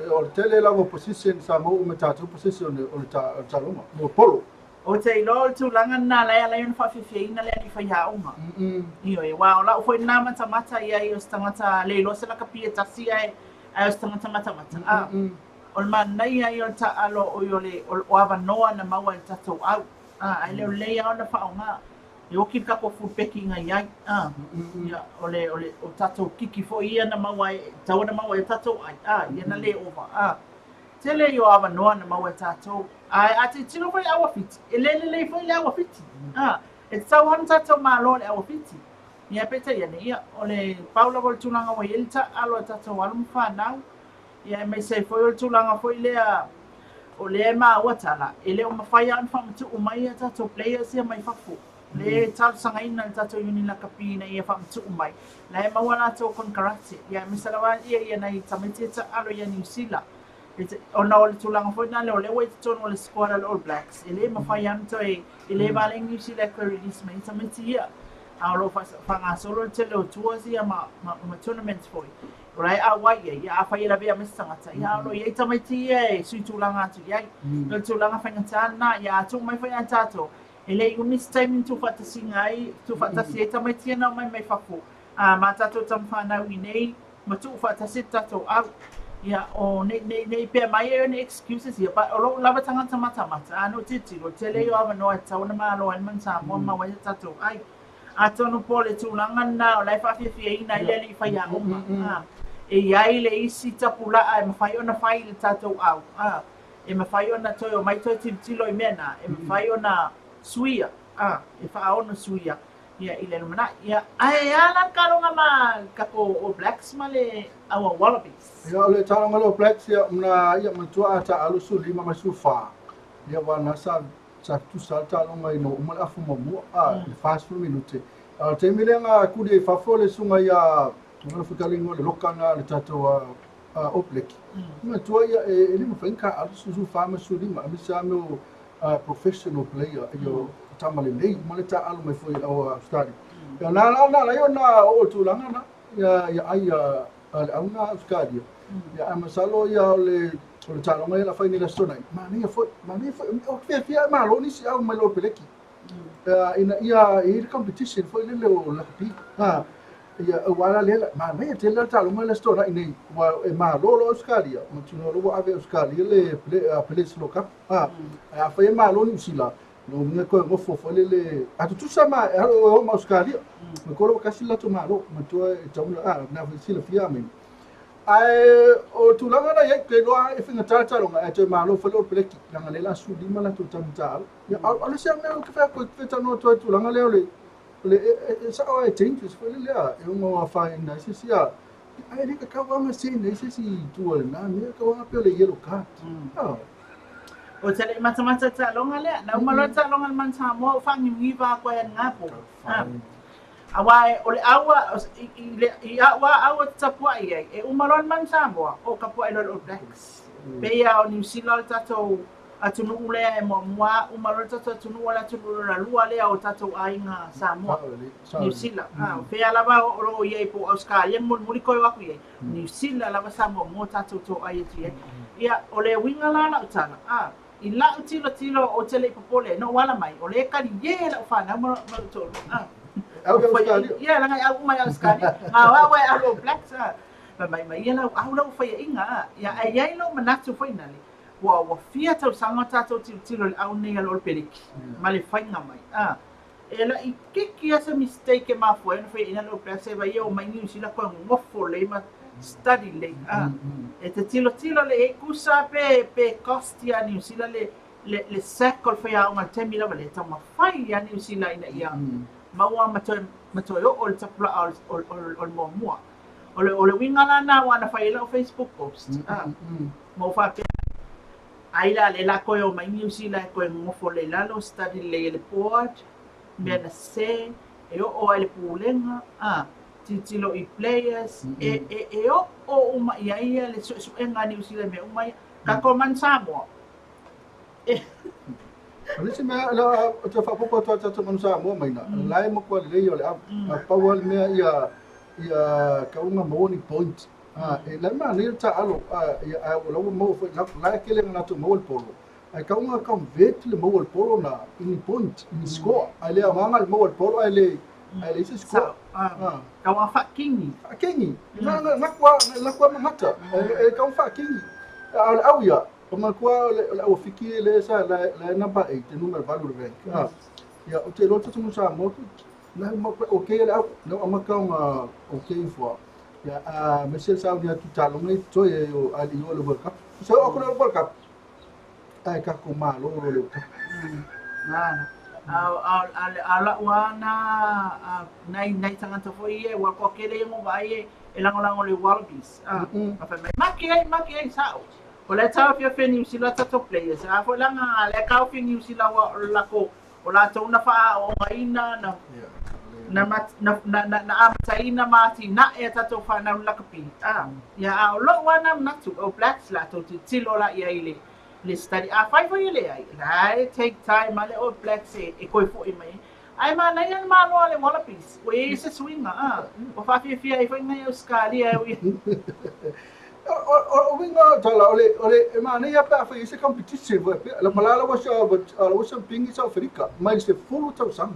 O le tele lava o position sa maua uma e tatou position o le taaloga, mo polo. Ou te iloa o le tulaga lena la e ala ai ona faafiafiaina le alii faiaoga. Ioe, aua o lau foi lena matamata i ai o se tagata le iloa se lakapi e tasi ae o se tagata matamata. A, o le manaia ia o le taaalo o le o avanoa na maua e le tatou au. A, ae le o lelei lava ona faaaoga. E oki le tatou fulupeki na i ai. A, ia, o le, o le, o tatou kiki foi ia na maua ai, tatau ona maua ai tatou ai, a, ia na le ova. A, tele ia o avanoa na maua e tatou. Ae a tilotilo foi i le au a Fiti, e le lelei foi le au a Fiti. A, e tatau lava ona tatou malo i le au a Fiti. Ia, peitai ane, ia, o le pau lava o le tulaga ua i ai le taaalo a tatou alo ma fanau, Ia aemaise ai foi o le tulaga foi lea o lea e maua tala, e le o mafai lava ona faamatuu mai a tatou players ia mai fafo. Lea e talosagaina le tatou Iuni Lakapi ina ia faamatuu mai. La e maua latou konekarate, ia aemaise lava ia ia nai tamaiti e taaalo ia Niu Sila. Ona o le tulaga foi lena o lea ua i totonu o le squad a le All Blacks, e le mafai lava ona toe, e le vale Niu Sila e toe release mai ai tamaiti ia. A o lo o faagasolo le tele o tours ia ma tournaments foi. O la e auai i ai, ia afai e lavea mai se tagata, ia a o lo o i ai tamaiti ia e suitulaga atu i ai. O le tulaga faigata lena, ia a tuu mai foi ia tatou, e le i umi se taimi na tuufaatasiga ai, tuufaatasi ai tamaiti ia na omai mai fafo, a ma tatou tamafanau i nei, ma tuufaatasi le tatou au. Ia, o nei, nei, nei pea mai ai o ni excuses ia, but o lou lava tagata matamata, a na ou tilotilo, tele ia o avanoa e tatau ona malo ai le manu Samoa ma maua ai se tatou ai. Atonu po o le tulaga lena o la e faafiafiaina ai le alii faiaoga, a, e i ai le isi tapulaa e mafai ona fai i le tatou au, a, e mafai ona toe omai toe tilotilo i mea na, e mafai ona suia, a, e faaono suia, ia, i le lumanai. Ia, ae a la le taaloga ma le tatou All Blacks ma le aua Wallabies? Ia, o le taaloga le All Blacks, ia, na, ia, manatua a taaalo 15 ma le 14, ia, aua na sa Sa tutusa le taaloga ina ua uma le afu muamua, a, i le 40 minute. A o le taimi lea na kuli ai i fafo le susuga ia Ngana Futalinga o le loka na le tatou All Black. Manatua ia e le mafai ona taaalo 14 ma 15 aemaise lava mea o professional player ia o tama lelei uma le taaalo mai foi o Australia. Ia na ala ai ona oo i le tulaga na ia ia ai a le au na Australia. Ia ae masalo ia o le o le taaloga ia la fai nei le Aso Toonai, manaia foi, manaia foi. Ou te fiafia e malo nisi au mai le Peleki. Ina ia i ai le competition foi lele o rugby. Ia aua la lea, manaia tele le taaloga le Aso Toonai nei, aua e malo loa Australia, mautinoa loa ua ave e Australia le Bledisloe Cup. Ae afai e malo Niu Sila, lona uiga e toe nofo foi lele, a tutusa ma e o ma Australia, manatua ua tasi le latou malo, manatua e tatau ona, na foi silafia Ameni. Ae o le tulaga la i ai, ou te iloa e faigata le taaloga, ae toe malo foi le All Blacks, leaga o lea o le a 15 latou tama taaalo. Ia, a o le isi lava mea ou te fai atu ai, fia talanoa atu ai i le tulaga lea o le, o le, e sao lava e dangerous foi lele e ono afaina ai se isi, ae le tatau lava ona send ai se isi i tua i lena mea, e tatau lava ona pei o le yellow card. Ou te le i matamata i le taaloga lea. Na uma loa le taaloga a le Manu Samoa ou faaniuniva atu ai i lena po. Aua o le au a, i a'u lava au ou te tapuai ai, e uma loa le Manu Samoa, ou tapuai loa i le All Blacks. Pei lava o Niu Sila o le tatou atunuu lea e muamua uma loa le tatou atunuu o le atunuu lona lua lea o tatou aiga Samoa. Niu Sila. A o fea lava o lo o i ai po o Ausetalia ma mulimuli toe o atu i ai, Niu Sila lava sa muamua tatou toai atu i ai. Ia, o le uiga la o lau tala, a, i lau tilotilo ou te le i popole, na ou ala mai, o lea e kaliē lau fanau ma lou toalua, a. Au i Ausetalia? Ia, leaga e au uma i Ausetalia. A o au e alu All Blacks, a. Fai mai, mai ia lau au lau faiaʻiga, a. Ia, ae i ai lou manatu foi nale, ua fia tausaga o tatou tilotilo i le au nei a le Olopeleki ma le faiga mai, a. E laʻikiki a se mistake e mafua ai ona faiaʻina le All Blacks e vai e omai Niu Sila koe gofo lelei ma study lelei a. E te tilotilo lelei i ai kusa pe cost ia Niu Sila le le sack o le faiaoga i le taimi lava lea e taumafai ia Niu Sila ina ia maua ma toe ma toe oo i le tapulaa o le muamua. O le uiga la lena aua na fai ai lau Facebook post a ma ou faapea ai la lea la toe omai Niu Sila e toe nofo lelei lalo study lelei e le board mea na sese e oo ai le pulega a tilotilo i players e oo uma i ai ia le suesuega a Niu Sila i mea uma ia. Tatou man Samoa e O le isi mea, ou te faaopoopo atu ia tatou manu Samoa mai ina, la e matua lelei o le au. A pau lava le mea ia ia kauga maua ni point. E la e manaia le taaalo, ia ae o la ua maua foi, la e tele ina latou maua le polo, ae kauga convert le maua o le polo na i ni point, i ni score. Ae le aoga le maua o le polo ae le ae leai se score. Kauga faakigi. Faakigi. Na kua magata. E kauga faakigi. A o le au ia, o matua o le au Fiti le sa la la number 8, le numera 8 le rank. Ia, ou te iloa tatou manu Samoa, na okay le au, na amata ona okay fua. Ia, a me se sauni atu taaloga i totoe ai o ali o le World Cup. Sa oo atu le World Cup, ae tatou malo loa le World Cup. Na, a o lau lava na nai tagata foi ia, ua toatele ia na ou vaai e lagolago i le Wallabies. Ma fai mai, make ai, make ai, sao. O la e taofi e Niu Sila tatou players, a foi la lea e taofi e Niu Sila ua o lako o latou na faaoogaina na na na na na amataina ma atinae a tatou fanau i le lakapi. A, ia a o lou lava na manatu, All Blacks latou tilotilo la i ai i le le study. Afai foi e leai, la e take time a le All Blacks e toe foi mai ai. Ae manaia le malo a le Wallabies, ua i ai se suiga, a, ua faafiafia ai foi nai Ausetalia e ui. O uiga o tala, o le, o le, e manaia pe a fai ai se competition foi pea. La malala ua sa, ua sa pingi South Africa mai le 10 tausaga.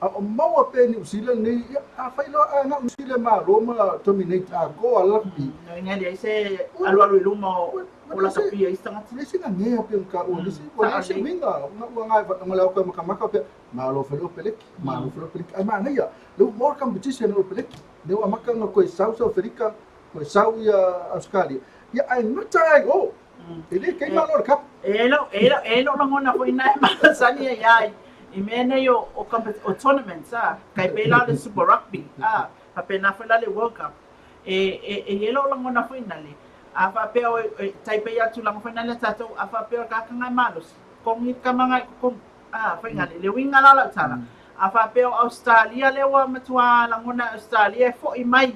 A o maua pea i Niu Zealand nei, ia, a fai loa a na o Niu Zealand malo ma dominate atoa le rugby. No ina leai se alualu i luma o o lakapi ai isi tagata. Le se gagea pe ka ua le se ua le se uiga ua ngai va nga le o makamaka pe malo fele o peleki malo fele o peleki ai manaia le more competition o peleki le ua maka nga koe sau South Africa koe sau ia Australia ia ai mata ai o e le kei malo le cup E lo e lo e lo lagona foi na e malasani ai ai i mea nei o tournaments a kai pei la le Super Rugby a faapena foi la le World Cup e i ai lou lagona foi nale a faapea o e tai pei a tulaga foi nale a tatou a faapea o le tagata e malosi kogi le tama i totonu a foi nale le uiga la o lau tala a faapea o Ausetalia lea ua matua lagona e Ausetalia e foi mai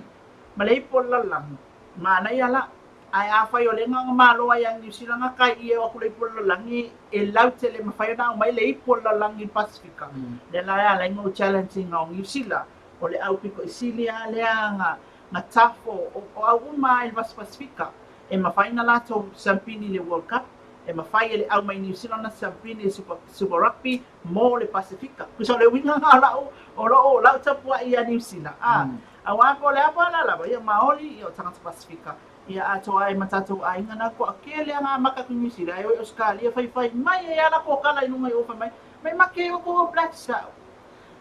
ma le ipu o le lalolagi manaia la ae afai o lea na ona malo ai ia Niu Sila na kai i e o atu le ipu o le lalolagi e lautele mafai ona aumai le ipu o le lalolagi i le Pasifika lea la e ala ai ona ou challenge ina o Niu Sila o le au pito i sili lava lea na tough o au uma lava i le Vasa Pasifika e mafai ona latou siampini i le World Cup, e mafai e le au mai Niu Sila ona siampini i le Super Rugby mo le Pasifika. Tusa o le uiga lena o lau, o lou, lau tapuai ia Niu Sila, a, aua po o le a po o le a lava, ia Maori, ia o tagata Pasifika, ia atoa ai ma tatou aiga na toatele lava na amata atu i Niu Sila, e o i Ausetalia, faifai mai ai lava latou tala i luga i o, fai mai, mai make ai outou All Blacks, sao.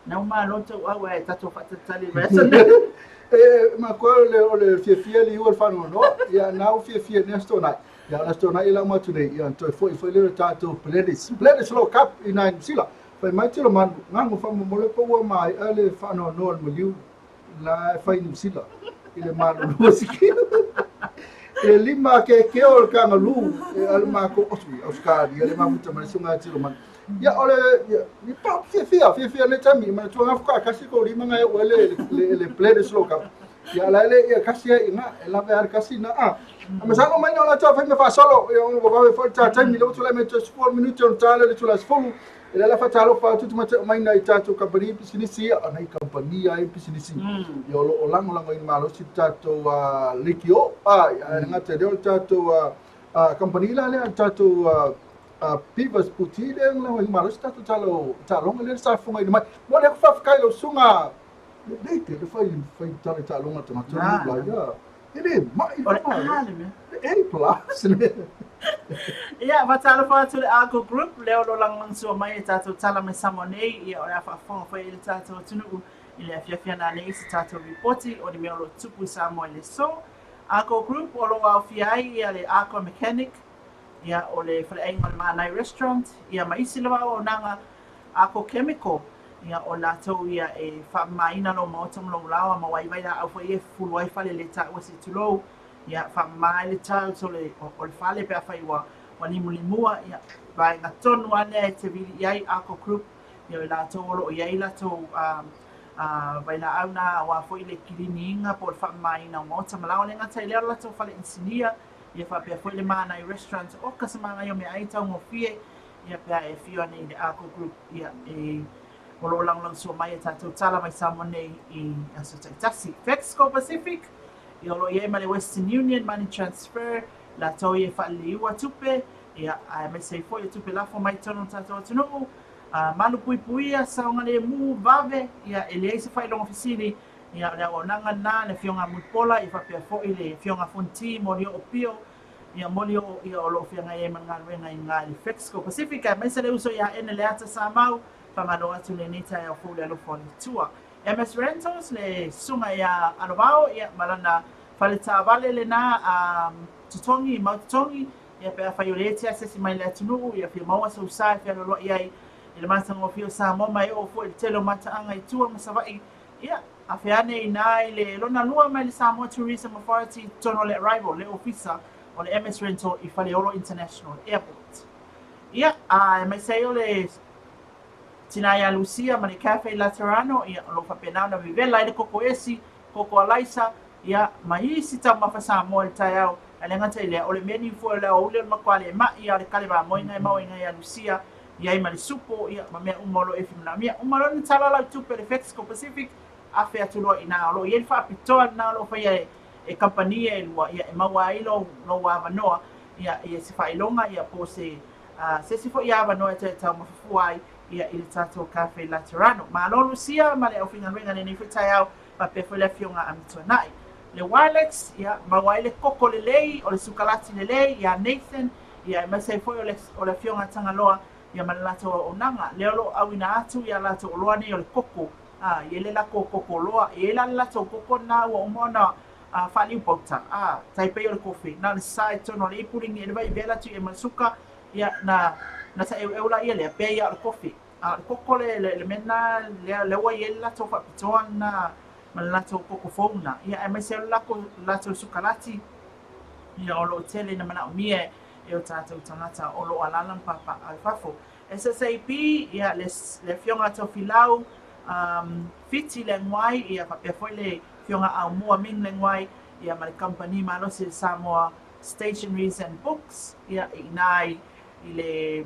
Na uma malo tauau ae tatou faatalitali i le vaiaso nei. E matua o le, o le fiafia liu o le faanoanoa. Ia, na ua fiafia nei Aso Toonai. Ia, o le Aso Toonai e lau atu nei, ia, toe foi foi lea o le tatou Pledis, Bledisloe Cup i nai Niu Sila. Fai mai Tilomanu, gago faamolemole po ua maea le faanoanoa o le maliu la e fai i Niu Sila i le malulu o Sikila. I le lima kekea o le kangalū e a le matou Ausetalia le mafuta mai le susuga ia Tilomanu. Ia, o le, ia, ni pa, fiafia, fiafia le taimi, manatua nga faatoa kasi kou lima nga e ua le, le, le Bledisloe Cup. Ia, la ele, ia, kasi ai ina, e lawe a le kasi na, a. A masalo mai na o latou fai mea faasolo, ia ona ua vave foi le ta taimi, lea ua tulai mai toe 10 minute ona ta lea o le itula e 10. E lea la faatalofa atu tamaitai mai nai tatou kamupani pisinisi, ia, o nai kamupani lava ia pisinisi, ia o lo o lagolagoina malosi le tatou leitio, ae le gata i lea o le tatou kamupani la lea, le tatou Beavers Boutique lea e lagolagoina malosi le tatou tala o taaloga lea sa fofogaina mai. Momoli atu faafetai i lau susuga lelei tele fai fai tala i taaloga a le tagata la ia. E le mai O le a le mea? A plus le. Ia, faatalofa atu i le Argo Group, lea o lo o lagolagosua mai e tatou tala mai Samoa nei, ia o le a faafofoga foi i le tatou atunuu i le afiafi nanei i se tatou ripoti o ni mea o lo o tupu i Samoa i le aso. Argo Group o lo o aofia ai ia le Argo Mechanic, ia o le faleaiga o le Mānai Restaurant, ia ma isi lava auaunaga Argo Chemical, ia o latou ia e faamamaina lou maota ma lou laoa ma wai vailaau foi ia e fufulu ai fale le taua se i tulou, ia faamama ai le tiles o le, o le fale pe afai ua, ua limulimua, ia vaega tonu lava lea e te vili i ai Argo Group, ia o i latou o lo o i ai latou vailaau na aua foi le kiliniina po o le faamamaina o maota ma laoa. E le gata i lea o le latou fale inisinia, ia faapea foi le Mānai Restaurant, oka se manaia o meaai taugofie, ia pe a e afio ane i le Argo Group, ia e o lo o lagolagosua mai e tatou tala mai Samoa nei i aso taitasi. Fexco Pacific, ia o lo o i ai ma le Western Union Money Transfer, latou ia e faaliliua tupe, ia aemaise ai foi o tupe lafo mai i totonu o le tatou atunuu, malupuipuia, saogalemu, vave, ia e leai se faailoga fesili, ia o le auaunaga lena, le Afioga a Mulipola, ia faapea foi le Afioga a Fonti, Molioo Pio, ia Molioo, ia o lo o feagai ai ma le galuega i ina i le Fexco Pacific, aemaise le uso ia Ene Leata Samau, faamalo atu lenei taeao fou i le alofa o le Atua. MS Rentals, le susuga ia Alovao, ia ma lana fale taavale lena a totogi, mau totogi, ia pe afai o lea e te asiasi mai i le atunuu, ia fia maua sou sa e fealoaloai ai i le matagofie o Samoa ma e oo foi i le tele o mataaga i tua ma Savaii, ia, afe ane i ina i le lona lua mai le Samoa Tourism Authority i totonu o le Arrival, le ofisa o le MS Rental i Faleolo International Airport. Ia, aemaise ai o le tina ia Lucia ma le Cafe Laterano, ia, o lo o faapena ona vevela ai le koko esi, koko alaisa, ia, ma isi taumafa Samoa i le taeao. Ae le gata i lea, o le menu foi o le aoauli o le matua le ma'i a o le kale mamoe e maua i ina ia Lucia, i ai ma le supo, ia, ma mea uma o lo o e fia manaomia. Uma loa ona tala lau tupe i le Fexco Pacific, afe atu loa i ina. O lo o i ai le faapitoa lena o lo o faia e, e kamupani e lua, ia, e maua ai lou, lou avanoa, ia, ia se faailoga, ia, po o se, se isi foi avanoa e toe taumafa fua ai, ia, i le tatou Cafe Laterano. Malo Lucia ma le aufaigaluega i lenei foi taeao, faapea foi le Afioga a Amituanai. Le Wilex, ia, maua ai le koko lelei, o le sukalati lelei, ia Nathan, ia, aemaise ai foi o le, o le Afioga a Tagaloa, ia ma le latou auaunaga. Lea o lo o auina atu ia latou oloa nei o le koko, ā, e i ai le latou koko oloa, e i ai la le latou koko lena ua uma ona faaliu pauta, ā, tai pei o le kofi, na o le sasae i totonu o le ipu ligi e le vai vela atu i ai ma le suka, ia, na, na saʻeuʻeu laia lea, pei lava o le kofi. A o le koko le, le, le mea lena, lea, lea ua i ai le latou faapitoa lena ma le latou koko fou lena. Ia, aemaise o le latou, latou sukalati, ia, o lo o tele ina manaomia e o tatou tagata o lo o alaala ma papaaao i fafo. SSAB, ia, le, le Afioga a Tofilau, Fiti Leaguai, ia, faapea foi le Afioga Aumua Ming Leaguai, ia, ma le kamupani malosi le Samoa Stationeries and Books, ia, i ina i, i le,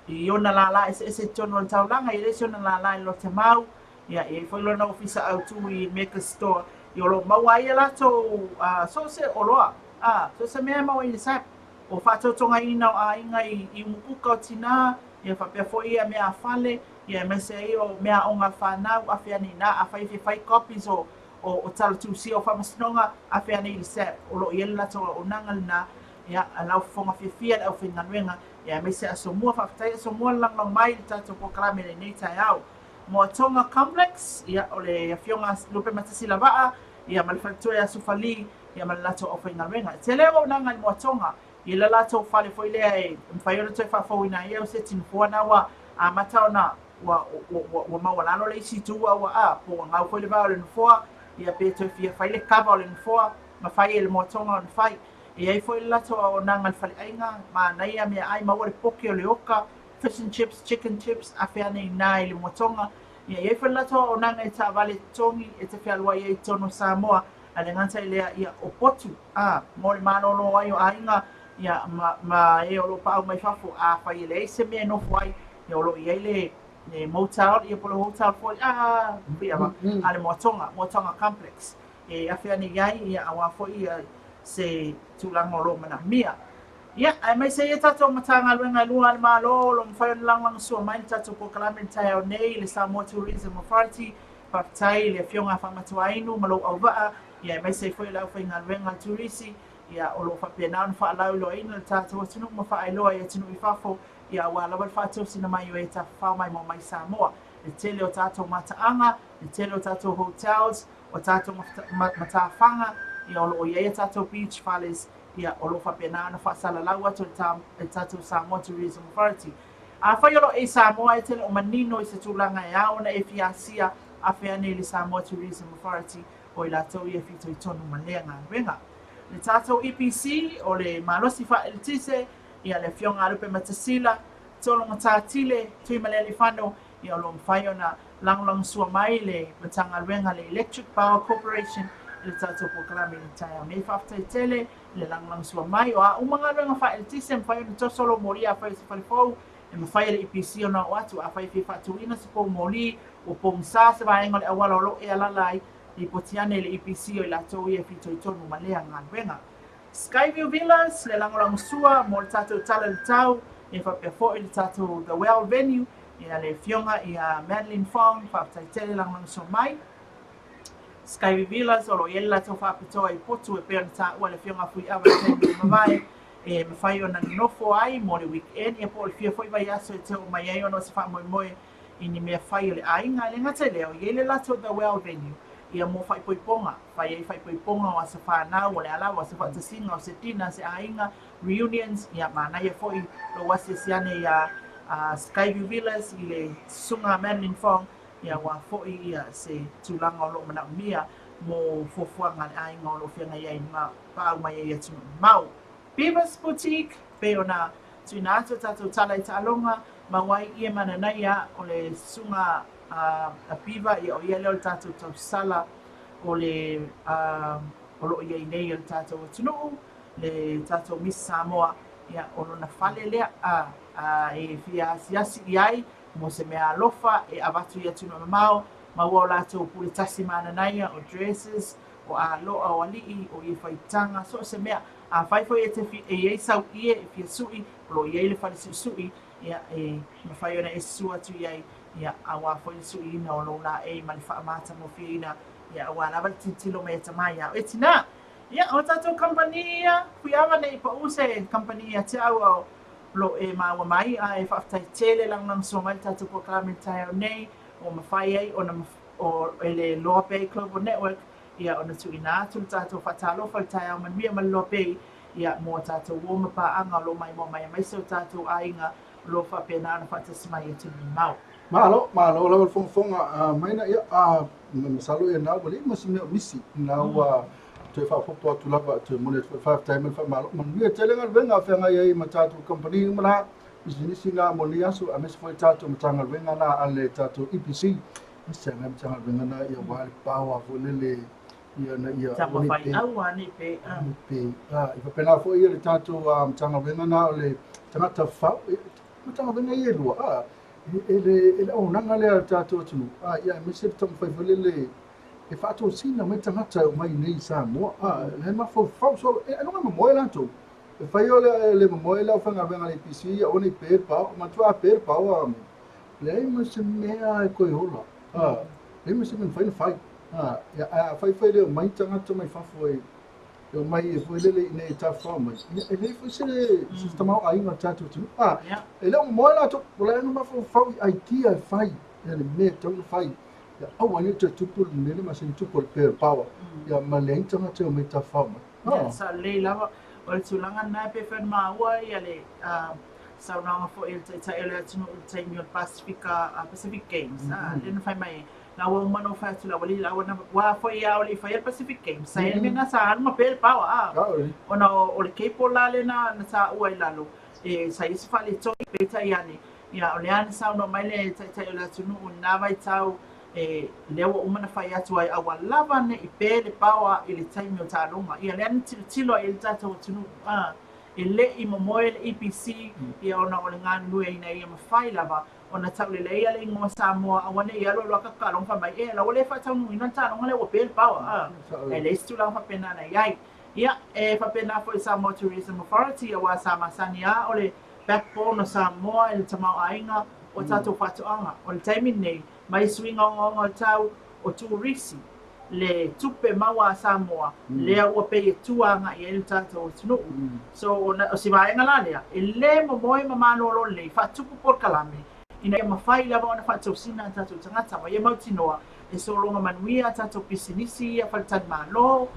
i ona lālā eseese i totonu o le taulaga, e le isi ona lālā i Lotemau, ia, e i ai foi lona ofisa autu i Mega Store, ia, o lo o maua ai a latou so o se oloa, so o se mea e maua i le SAP, o faatautogaina o aiga i umukuka o tinā, ia faapea foi ia mea a fale, ia aemaise ai o meaaoga a fanau, afe ane i ina, afai e fia fai copies o o tala tusia o faamasinoga, afe ane i le SAP, o lo o i ai le latou auaunaga lena, ia, a lau fofoga fiafia le aufaigaluega, ia aemaise aso mua, faafetai aso mua le lagolago mai i le tatou polokalame i lenei taeao. Moatoga Complex, ia, o le Afioga Lupematasi Lavaa, ia, ma le faletua ia Sufali, ia ma le latou aufaigaluega. E tele auaunaga i le Moatoga, i le latou fale foi lea e mafai ona toe faafouina ai au seti nofoa na ua amata ona ua, ua, ua, ua maualalo le isi itu a ua, a, po ua gau foi le vaa o le nofoa, ia pe toe fia fai le cover o le nofoa, mafai e le Moatoga ona fai. E i ai foi le latou auaunaga i le faleaiga, manaia meaai, maua le poke o le oka, fish and chips, chicken chips, afe ane i ina i le Moatoga. Ia, e i ai foi le latou auaunaga i taavale totogi e te fealuai ai i totonu o Samoa. Ae le gata i lea, ia, o potu, a, mo le malōlō ai o aiga, ia, ma, ma e o lo o paau mai fafo, afai e leai se mea e nofo ai, ia, o lo o i ai le, le motel, ia, po o le hotel foi, a, pei a le Moatonga, Moatonga Complex, e afe ane i ai, ia, aua foi ia, se tulaga o lo o manaomia. Ia, aemaise ai a tatou Matagaluega e lua a le Malo o lo o mafai ona lagolagosua mai le tatou polokalame i le taeao nei, le Samoa Tourism Authority. Faafetai i le Afioga a Faamatuainu ma lou auvaa, ia aemaise ai foi le aufaigaluega a le Turisi, ia o lo o faapena ona faalauiloaina le tatou atunuu ma faailoa i atunuu i fafo, ia aua lava le faatosina mai o e tafafao maimoa mai Samoa. Le tele o tatou mataaga, le tele o tatou hotels, o tatou matafaga, ia o lo o i ai a tatou beach fales, ia o lo o faapena ona faasalalau atu e le tatou Samoa Tourism Authority. Afai o lo o e i Samoa e te le o manino i se tulaga e ao ona e fia asia, afe ane i le Samoa Tourism Authority, o i latou ia e fitoitonu ma lea galuega. Le tatou EPC, o le malosi faaeletise, ia le Afioga a Lupematasila, Tolomatatile, Tuimalealiifano, ia o lo o mafai ona lagolagosua mai le Matagaluega a le Electric Power Corporation i le tatou polokalame i le taeao nei. Faafetai tele i le lagolagosua mai. O a uma galuega faaeletise, e mafai ona toso lou moli afai o se fale fou, e mafai e le EPC ona oo atu. Afai e fia faatuina se pou moli, ua pogisa se vaega o le auala o lo o e alaala ai, lipoti ane i le EPC o i latou ia e fitoitonu ma lea galuega. Skyview Villas, le lagolagosua mo le tatou Tala i le Tau, e faapea foi le tatou The Well Venue, ia le Afioga ia Madeline Fong, faafetai tele lagolagosua mai. Skyview Villas, o lo o i ai le latou faapitoa i Potu e pei ona taua e le Afioga a Fuiava i le taimi ua mavae, e mafai ona nonofo ai mo le weekend, ia po o le fia foi vaiaso e te oo mai ai ona o se faamoemoe i ni mea fai a le aiga. E le gata i lea, o i ai le latou The Well Venue, ia mo faaipoipoga, fai ai faaipoipoga o aso fanau, o le a lava, o se faatasiga, o se dinner a se aiga, reunions, ia manaia foi lou asiasi ane iā Skyview Villas i le Susuga a Madeline Fong, ia aua foi ia se tulaga o lo o manaomia mo fuafuaga a le aiga o lo o feagai ai ma paau mai ai i atunuu mamao. Beavis Boutique, pei ona tuuina atu a tatou tala i taaloga, maua ai ie mananaia o le Susuga a Beaver, ia o ia lea o le tatou tausala o le o lo o i ai nei o le tatou atunuu, le tatou Miss Samoa, ia o lona fale lea a, a e fia asiasi i ai mo se mea alofa e avatu i atunuu mamao, maua o latou pule tasi mananaia, o dresses, o aloa, o alii, o ie faitaga, so o se mea. Afai foi e te e i ai sau ie e fia suʻi, o lo o i ai le fale suʻisuʻi, ia e mafai ona e susu atu i ai, ia aua foi le suʻiina o lou laei ma le faamatagofieina, ia aua lava le tilotilo mai a tama iā oe tinā. Ia, o tatou kamupani ia, Fuiava ne i paʻu se kamupani ia te au a o lo o e māua mai, a e faafetai tele lagolagosua mai le tatou polokalame i le taeao nei, ua mafai ai ona o e le Loa Bay Global Network, ia ona tuuina atu le tatou faatalofa i le taeao manuia ma le Loa Bay, ia mo a tatou uo ma paaga o lo o maimoa mai aemaise o tatou aiga o lo o faapena ona faatasi mai i atunuu mamao. Malo, malo lava le fogafoga maina, ia, a, masalo ia na ua leai ma se mea o misi, na ua toe faaopoopo atu lava, toe momoli atu foi le faafetai ma le faamalo. Manuia tele galuega o feagai ai ma tatou kamupani uma la, pisinisi na mo lenei aso, aemaise foi tatou Matagaluega na a le tatou EPC, se agai Matagaluega na ia aua le power foi lele ia na ia aua nei pe aua nei pe pe a i faapena foi ia le tatou Matagaluega na o le tagata fau Matagaluega ia e lua a e le e le auaunaga lea a le tatou atunuu a ia aemaise le taumafai foi lele e faatosina mai tagata e omai nei i Samoa a la e mafaufau solo e ailoga e momoe latou e fai o le le momoe le aufaigaluega a le EPC ia aua nei pe le power matua pe le power leai ma se mea e toe ola a leai ma se mea e mafai ona fai a ia ae afai foi e le omai tagata mai fafo e e omai e foi lele i inei e tafafao mai ia e leai foi se se tamaoaiga o le tatou atunuu a e le o momoe latou o la e mafaufau i idea e fai ia le mea e tatau ona fai ia aua ne i toe tupu le mea lea masani tupu o le pe o le power ia ma leai ni tagata e omai e tafafao mai. Ia, sa lelei lava. O le tulaga lena e pei foi ona maua ia le saunoaga foi a le Taitai o le atunuu i le taimi o le Pasifika, Pacific Games, lea na fai mai ai, la ua uma ona ou fai atu la ua lelei, la ua na, aua foi a o le i faia le Pacific Games, sa i ai le mea lena sa alu ma pe le power, ona o le cable la lea na taua i lalo, e, sa i ai se faaletonu, peitai ane, ia o lea na saunoa mai le Taitai o le atunuu i lena vaitau, E, lea ua uma ona fai atu ai, aua lava ne i pe le paoa i le taimi o taaloga. Ia lea na tilotilo ai i le tatou atunuu, a, e le i momoe le EPC, ia ona o le galulue ina ia mafai lava ona tauleleia le igoa Samoa, aua ne i alu alu aka taaloga fai mai, e, la ua le faataunuuina le taaloga lea ua pe le paoa, a. E leai se tulaga faapena na i ai. Ia, e faapena foi i Samoa Tourism Authority, aua sa masani lava o le backbone o Samoa i le tamaoaiga o tatou faatoaga. O le taimi lenei, mai suiga ogaoga o le tau, o turisi, le tupe maua a Samoa, lea ua pei e tua agai i ai le tatou atunuu. So, o si vaega la lea, e le momoe ma malolo lelei, faatupu polokalame, ina ia mafai lava ona faatausina a tatou tagata ma ia mautinoa e sologa manuia a tatou pisinisi ia, faletalimalo,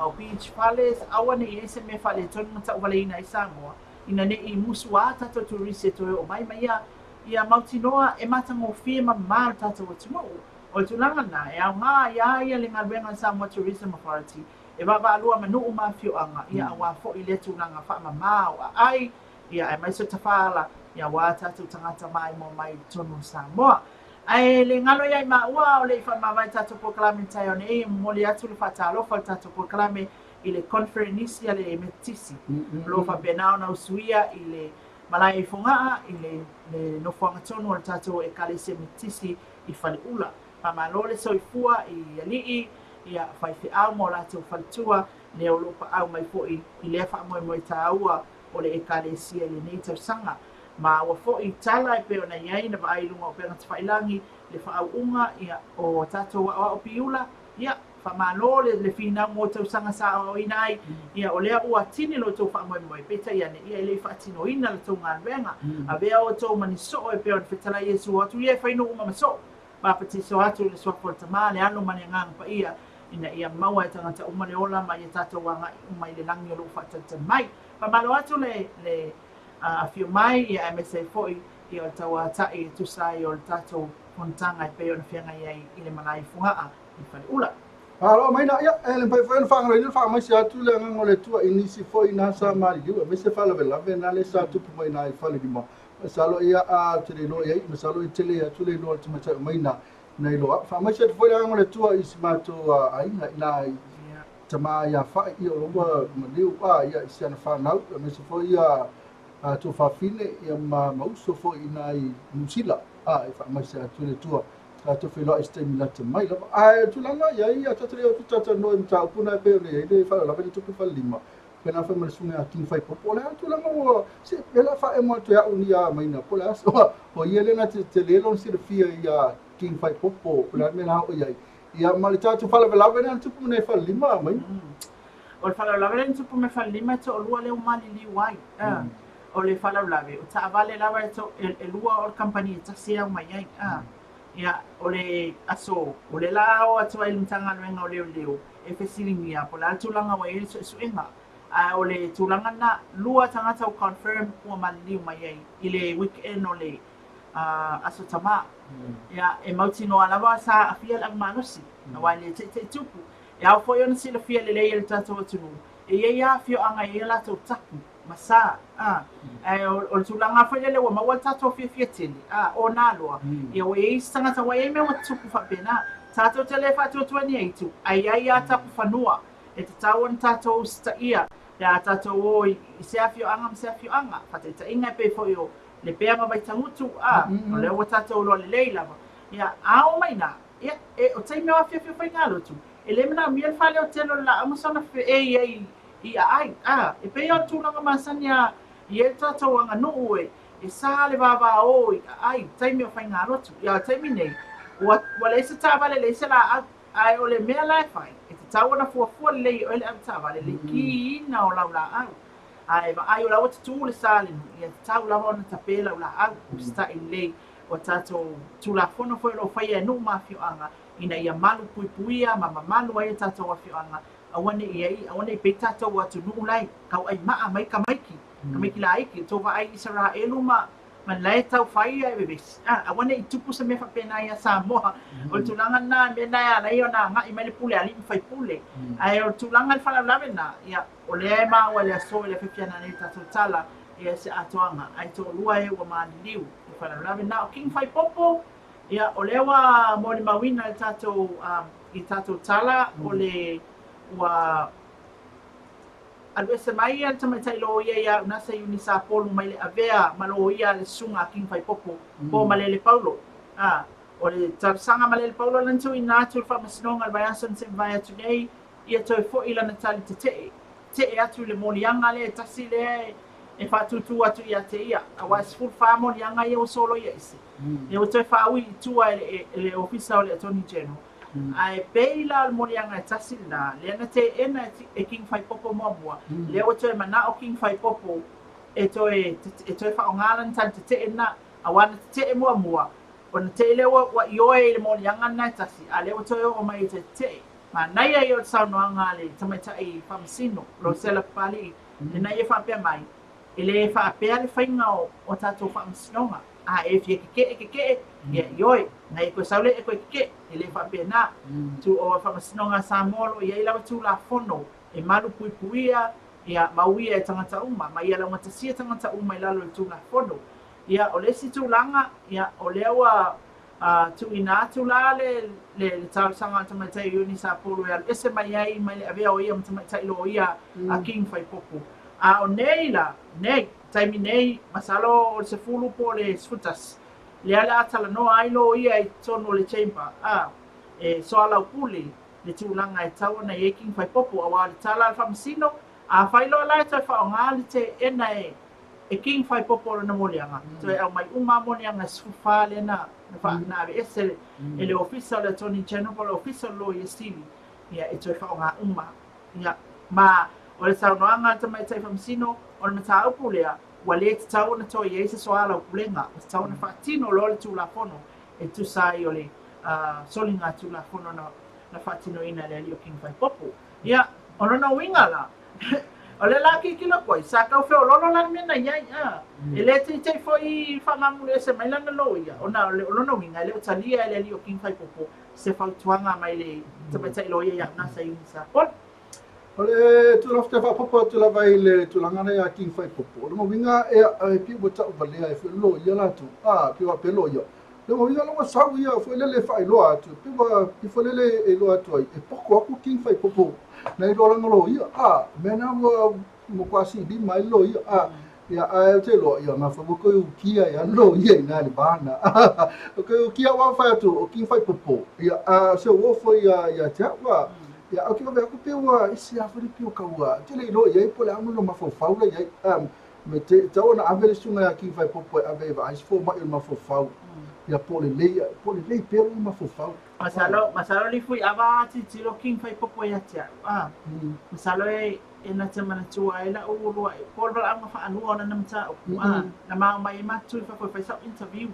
o beach fales, aua ne i i ai se mea faaletonu ma tauvaleina ai Samoa, ina ne i musuā tatou turisi e toe oo mai ma ia ia mautinoa e matagofie ma mamā le tatou atunuu. O le tulaga lena, e aoga ai a ia le galuega a le Samoa Tourism Authority e vaavaalua ma nuu ma afioaga, ia aua foi lea tulaga faamamā o aai, ia aemaise o tafaala, ia aua tatou tagata maimoa mai i totonu o Samoa. Ae le galo ia i maua a o le i faamavae tatou polokalame i le taeao nei, e momoli atu le faatalofa o le tatou polokalame i le Koneferenisi a le Metotisi o lo o faapena ona usuia i le malae i Fogaa i le le nofoaga tonu o le tatou Ekalesia Metotisi i Faleula. Faamalo le soifua i alii, ia, faifeau ma o latou faletua, lea o lo o paau mai foi i lea faamoemoe taua o le Ekalesia i lenei tausaga. Ma ua foi tala e pei ona i ai na vaai i luga o upega tafailagi le faauuga, ia, o tatou aoao piula, Ia, faamalo le le finau mo tausaga sa aoaoina ai, ia o lea ua tini lo outou faamoemoe, peitai ane, ia e le i faatinoina la tou galuega. Avea outou ma ni soo e pei ona fetalai Iesu o atu ia e fai nuu uma ma soo, papatiso atu i le suafa o le Tama, le Alo ma le Agaga Paia, ina ia maua e tagata uma le ola ma ia tatou agai uma i le lagi o lo o faatalitali mai. Faamalo atu le le afio mai, ia aemaise ai foi ia o le tauatai e tusa ai o le tatou fonotaga e pei ona feagai ai i le malae i Fogaa i Faleula. Malo maina, ia, e le mafai foi ona faagaloina le faamaise atu le agaga o le Atua i nisi foi na sa maliliu aemaise faalavelave na le sa tupu mai na i Falelima. Masalo ia a ou te le iloa i ai, masalo e tele atu le iloa o le tamaitai o Maina nai lo au. Faamaise atu foi le agaga o le Atua i si matou aiga i na i tama ia Fa'i, ia o lo ua maliu a ia i si ana fanau, aemaise foi ia a tuafafine ia ma ma uso foi i na i Niu Sila, a e faamaise atu le Atua tatou feiloai i se taimi lata mai lava. Ae o tulaga i ai ia tatou le o atu talatalanoa i mataupu na e pei ona i ai le faalavelave le tupe falelima, pena fai ma le susuga ia King Faipopo, o le a tulaga ua se e la faaemo atu e au ni a maina po o le a se o ia lea na te tele lona silafia ia King Faipopo po o le a le mea la oo i ai. Ia ma le tatou faalavelave lea na tupu mai nei falelima maina. O le faalavelave lea na tupu mai falelima e toalua lea ua maliliu ai. O le faalavelave, o taavale lava e to, e, e lua o le kamupani e tasi e ao mai ai. Ia, o le aso, o lea la o atu ai le Matagaluega o Leoleo e fesiligia po o le a le tulaga ua i ai le suesuega. Ae o le tulaga lena, lua tagata ua confirm ua maliliu mai ai i le weekend o le Aso Tama. Ia, e mautinoa lava sa aafia le avamalosi, aua e le teitei tupu. E ao foi ona silafia lelei e le tatou atunuu, e i ai lava afioaga e i ai a latou tapu ma sa, a, ae o le tulaga foi lele ua maua le tatou fiafia tele, a, o nā loa, ia ua i ai isi tagata ua i ai mea ua tupu faapena. Tatou te le faatuatua ni aitu, ae i ai lava tapu fanua e tatau ona tatou usitaia pe a tatou o i se afioaga ma se afioaga. Faataitaiga e pei foi o Lepea ma Vaitagutu, a, o lea ua tatou iloa lelei lava. Ia, a oo mai i Ia, e, o taimi o afiafi o faigalotu, e le manaomia le faleotele o le laau ma sona feʻe i ai i aai. A, e pei o le tulaga masani a i ai le tatou aganuu e, e sa le vavao i aai, taimi o faigalotu. Ia, o le taimi nei, ua, ua leai se taavale, leai se laau. Ae o le mea la e fai, e tatau ona fuafua lelei e oe le avetaavale le kiina o lau laau. Ae vaai o la ua tutū le sa le nuu, ia tatau lava ona tape lau laau, usitai lelei. O tatou Tulafono foi o lo o faia e nuu ma afioaga ina ia malu puipuia ma mamalu ai o tatou afioaga, aua ne i ai, aua ne i pei tatou atunuu la e tauai maa mai tamaiti, tamaiti laiti, tou vaai i Isaraelu ma ma la e tau fai ae vevesi, a, aua ne i tupu se mea faapena ia Samoa. O le tulaga lena, le mea lena e ala ai ona agai mai le pule a alii ma faipule. Ae o le tulaga i le faalavelave lena, ia, o lea e maua i le aso i le afiafi ananei i le tatou tala, ia se atoaga, ae toalua e ua maliliu i faalavelave. Na o King Faipopo, Ia, o lea ua molimauina i le tatou, i tatou tala, o le ua alu ese mai le tamaitai loia ia Unasa Iuni Sapolu mai le avea ma loia a le Susuga a King Faipopo po o Malele Paulo. A, o le talosaga a Malele Paulo lea na tuuina atu i le Faamasinoga i le vaiaso na mavae atu nei, ia toe foi lana tali tetee, tetee atu i le moliaga lea e tasi lea e faatūtū atu ia te ia, aua e 14 moliaga ia ua soloia ese, ia ua toe faaui i tua e le Ofisa o le Attorney General. Ae pei la o le moliaga e tasi lena, lea na teena e King Faipopo muamua, lea ua toe manao King Faipopo e toe e toe faaaoga lana tali tetee lena, aua na tetee muamua, ona te i lea ua ioe i le moliaga lena e tasi, a lea ua toe oo mai e toe tetee. Manaia ia o le saunoaga a le tamaitai faamasino, Rosella Papalii, lena ia faapea mai, e le faapea le faiga o tatou faamasinoga. A e fia keke'e, keke'e, ia ioe, na e toe sau lea e toe keke'e, e le faapena. Tu o Faamasinoga a Samoa o lo o i ai lava Tulafono e malu puipuia, ia ma uia e tagata uma, ma ia laugatasia tagata uma i lalo o le Tulafono. Ia, o le isi tulaga, ia, o lea ua tuuina atu la le le talosaga a le tamaitai Iuni Sapulu e alu ese mai ai mai le avea o ia ma tamaitai loia a King Faipopo. A o nei la, nei, taimi nei, masalo o le 10 po o le 11, lea o le a talanoa ai loia i totonu o le chamber, a, e soalaupule le tulaga e tatau ona i ai King Faipopo, aua o le tala a le Faamasino, afai loa la e toe faaaoga le teena e e King Faipopo lona moliaga, toe aumai uma lava moliaga e 14 lea na na aveese e le Ofisa o le Attorney General po o le Ofisa o le Loia Sili, ia e toe faaaoga uma. Ia, ma o le saunoaga a le Tamaitai Faamasino, o le mataupu lea, ua le tatau ona toe i ai se soalaupulega, ua tatau ona faatino loa le Tulafono e tusa ai o le soligatulafono na faatinoina e le alii o King Faipopo. Ia, o lona uiga la, o lea la tilotilo atu ai, sa tau feoloolo la le mea na i ai, a. E le teitei foi faamamulu ese mai lana loia, ona o lona uiga e le o talia e le alii o King Faipopo se fautuaga mai le tamaitai loia ia Nasa Iuni Sapoli. O le tulaga faafetai faaopoopo atu lava i le tulaga lea ia King Faipopo, o lona uiga e pei ua tauvalea ai foi le loia latou, a, pei ua faapea loia, Lona uiga la ua sau ia foi lele e faailoa atu, pei ua pei foi lele e iloa atu ai, e poto atu King Faipopo nai lo lana loia. A, mea na ua matua silima ai le loia. A, ia, ae ou te iloa, ia, na foi ua toe ukia ia le loia i ina i le va na. Ua toe ukia aua fai atu, o King Faipopo, ia, a o se uo foi ia, ia te au, a. Ia, ou te vaai atu pei ua ese lava foi le pio tau, ou te le iloa i ai po o le a lona mafaufau la i ai. A, Me te tatau ona ave le susuga ia King Faipopo e ave e vaai se fomai o le mafaufau ia po o lelei po o lelei pea lona mafaufau. Masalo masalo le Fuiava tilotilo King Faipopo ia te au a masalo e e na te manatua ai lau uluai po o le valaauga faalua o lana mataupu a na ma omai ai matou i fafo e fai sau interview.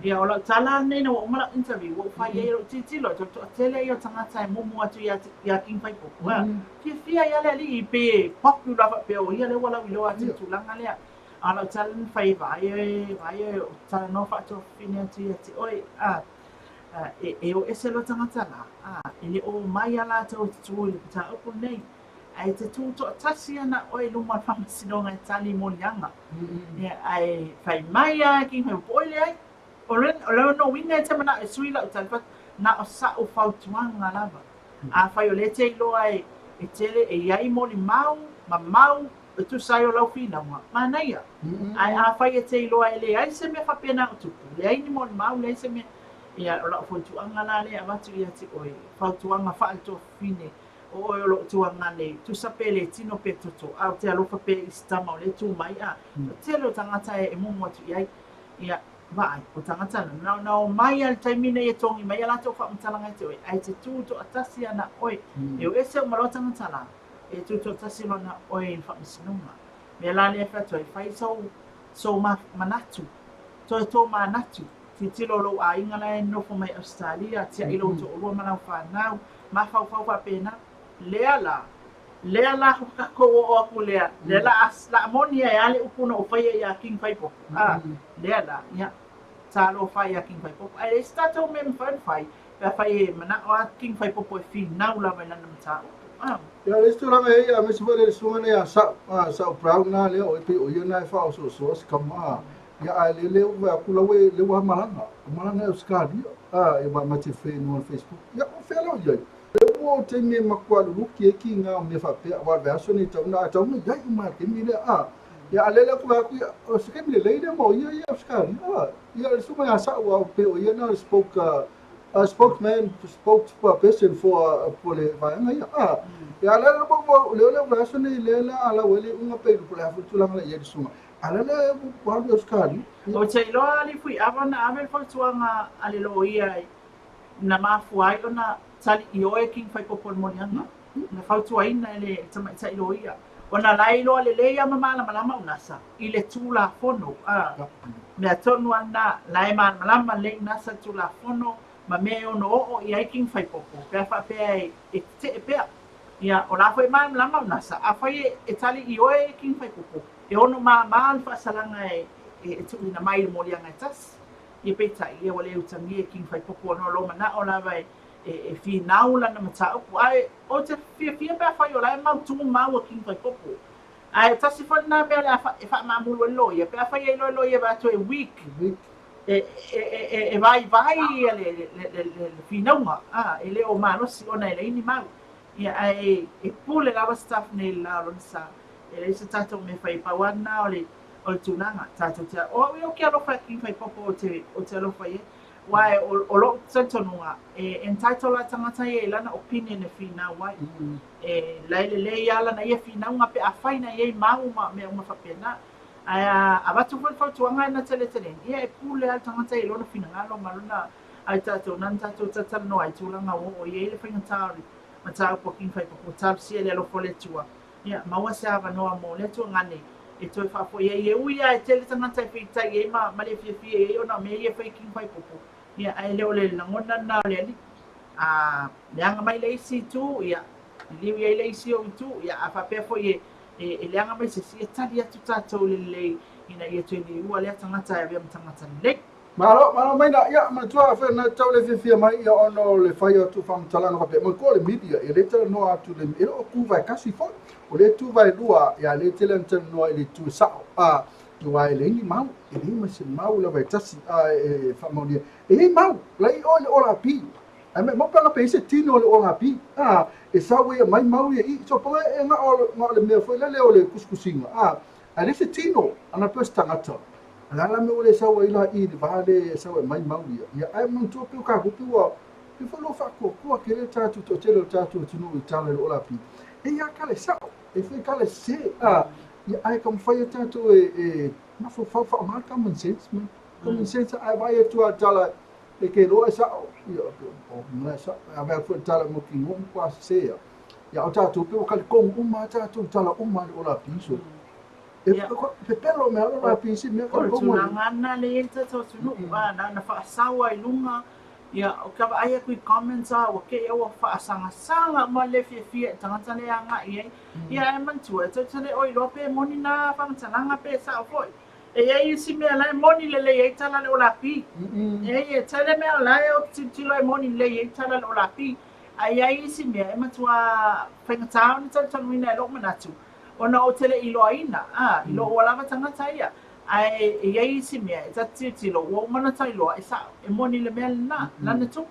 Ia o lau tala lenei ina ua uma lau interview ua ou fai ai i lou tilotilo e toatele ia o tagata e mumu atu ia ia King Faipopo a Fiafia ai lava le alii pe popular faapea o ia lea ua lauiloa atu i le tulaga lea. A o lau tala na fai vaai e, vaai e, ou te talanoa faatuafafine atu ia te oe, a, e, e o ese loa tagata la, a, e le o omai lava latou e te tu i le mataupu lenei, ae te tu toatasi lava na oe i luma o le faamasinoga e tali i moliaga. Ia, ae fai mai lava e King Faipopo, oi leai, o le, o lona uiga e te manao e sui lau tali, fai atu, na o sa'u fautuaga lava. Afai o lea e te iloa e tele e i ai molimau ma mau e tusa ai o lau finauga, manaia. Ae afai e te iloa e leai se mea faapena o tupu, leai ni molimau, leai se mea, ia o lau fautuaga la lea e avatu ia te oe, fautuaga faale-tuafafine, o oe o loo tuagane, tusa pe le tino pe toto, a ou te alofa pea i si tama o lea e tu mai, a, toatele o tagata e mumu atu i ai, ia, Vaai, o tagata na, na ona omai lava i le taimi nei e togi mai a latou faamatalaga ia te oe, ae te tu toatasi ana oe. E o ese uma loa tagata la, e tu toatasi loa na oe i le faamasinoga. Mea la lea e fai atu ai, fai sou, sou manatu, toe tō manatu, tilotilo lou aiga la e nofo mai Ausetalia, tiai lou toalua ma lau fanau, mafaufau faapena. Lea la, Lea la ua tatou oo atu lea, lea la a, la a moni ai lava le upu na ou faia iā King Faipopo, a, lea la, ia, talofa ai iā King Faipopo. Ae leai se tatou mea e mafai ona fai, pe afai e manao lava King Faipopo e finau lava i lana mataupu, a. Ia, o le isi tulaga e i ai, aemaise foi le susuga lea ia Sa'u, a, Sa'u Brown lena lea, o e pei o ia lena e faaosoosoa si tama, a. Ia, a le le ua aku la ue le ua malaga. Malaga e Australia. A, e wa mate fe no Facebook. Ia, o fea la o iai. Le ua o taimi e matua luluki ai ki ngā mea faapea, aua o le vaiaso nei tau na, a tau na iai uma i le taimi lea, a. Ia, a lele atu atu, ia, o se taimi lelei lea mo ia i Australia, a. Ia, le susuga ia Sa'u, a pei o ia na o le spoke, a spokesman, spokesperson for, for le vaega ia, a. Ia, a lele ua, ua, lea o le vaiaso nei lea la a lau ai le iuga pe po o le a foi le tulaga la i ai le susuga. A lele ua alu i Australia. Ou te iloa le Fuiava na ave le fautuaga a le loia na mafua ai ona tali ioe King Faipopo i le moliaga na fautuaina e le tamaitai loia ona la e iloa lelei lava ma malamalama o NASA i le Tulafono. A mea tonu lava lena, la e malamalama lelei NASA i le Tulafono ma mea e ono oo i ai King Faipopo pe a faapea e tetee pea. Ia, o la foi e malamalama o NASA, afai e tali ioe King Faipopo, e ono māmā le faasalaga e tuuina mai i le moliaga e tasi. Ia peitai, ia ua le utagia e King Faipopo ona o lou manao lava e e finau lana mataupu. Ae ou te fiafia pe afai o la e mautu mau a King Faipopo. Ae tasi foi lena mea o le a e faamaamulu ai le loia, pe afai e iloa e loia vaeatu e weak, e e e vaivai ia le le le le finauga, a, e le o malosi ona e leai ni mau. Ia ae e pule lava staff nei i le la o lona sa. E leai se tatou mea e fai, pau lava lena o le o le tulaga tatou te o au ia ou te alofa i King Faipopo ou te ou te alofa i ai aua o o lo'u talitonuga e entitle lava le tagata ia i lana opinion e finau ai e la e lelei lava lana ia finauga pe afai na i ai mau ma mea uma faapena ae a avatu foi le fautuaga e na te leteleina ia e pule lava le tagata ia i lona finagalo ma lona ai tatou nana tatou talatalanoa ai tulaga ua oo i ai le faigata o le mataupu a King Faipopo talosia i le alofa o le Atua Ia, maua se avanoa mo lea tuagane e toe faafoi ai. E ui lava e tele tagata e feitai ai ma, ma le fiafia i ai ona o mea ia e fai i King Faipopo, ia, ae le o le lagona lena o le alii. A leaga mai le isi itu, ia, liliu i ai le isi ou itu, ia, a faapea foi e, e, e leaga mai se isi, ia tali atu tatou i le lelei ina ia toe liua lea tagata e avea ma tagata lelei. Malo, malo Maina, ia manatua afai na tau le fiafia mai ia ona o le fai atu faamatalaga faapea, manatua o le media, e le talanoa atu le, e le o tu vaetasi foi, o lea e tu vaelua, ia le tele ona talanoa i le itu e sao, a, aua e leai ni mau, e leai ma se mau lava e tasi, a, e faamaonia, e i ai mau, la i o i le OLAP, ae maumau pe ana pe i ai se tino o le OLAP, a, e sau ai e aumai mau ia i i, so pau e na o le mea foi lele o le tusitusiga, a, ae leai se tino, ana pei o se tagata. O le a la mea ua le sau ai la i le va lea e sau e aumai mau ia. Ia ae manatua pei o tatou pei ua pei foi ua faatuatua tele le tatou toatele o le tatou atunuu i tala i le OLAP. E i ai lava tala e sao, e i ai foi tala e sese. A, ia ae taumafai lava tatou e e mafaufau faaaoga le common sense man. Common sense a e vaai atu lava i le tala e te iloa e sao, ia o mea e sao. A vaai atu foi i le tala mautinoa matua sese lava. Ia a o tatou pei ua talitonu uma lava tatou i tala uma a le OLAP. So, E pepelo mea alo la pisi mea ka O le tulaga lena lea e i ai le tatou atunuu, a na ona faasau lava i luga, ia, ou te vaai atu i comments a ua te i ua faasagasag uma le fiafia i le tagata lea e agai i ai. Ia ae manatua, e tou te le o iloa pe moni na faamatalaga pe sao foi. E i ai isi mea la e moni lelei ai tala a le Olapi. E i ai, e tele mea o la e ou te tilotilo e moni lelei ai tala a le Olapi. Ae i ai isi mea e matua faigata ona talitonuina e lou manatu, Ona ou te le i iloaina, ā, i lou ua lava tagata ia. Ae e i ai isi mea e ta te tilotilo, ua uma ona tailoa, e sao, e moni le mea lena, lana tupu.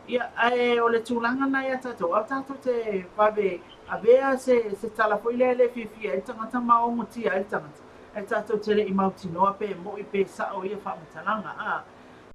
Ia, ae o le tulaga lena ia tatou, aua tatou te vave avea se, se tala foi lea e le fiafia ai le tagata ma ogotia ai le tagata, ae tatou te le i mautinoa pe moi pe sao ia faamatalaga, ā.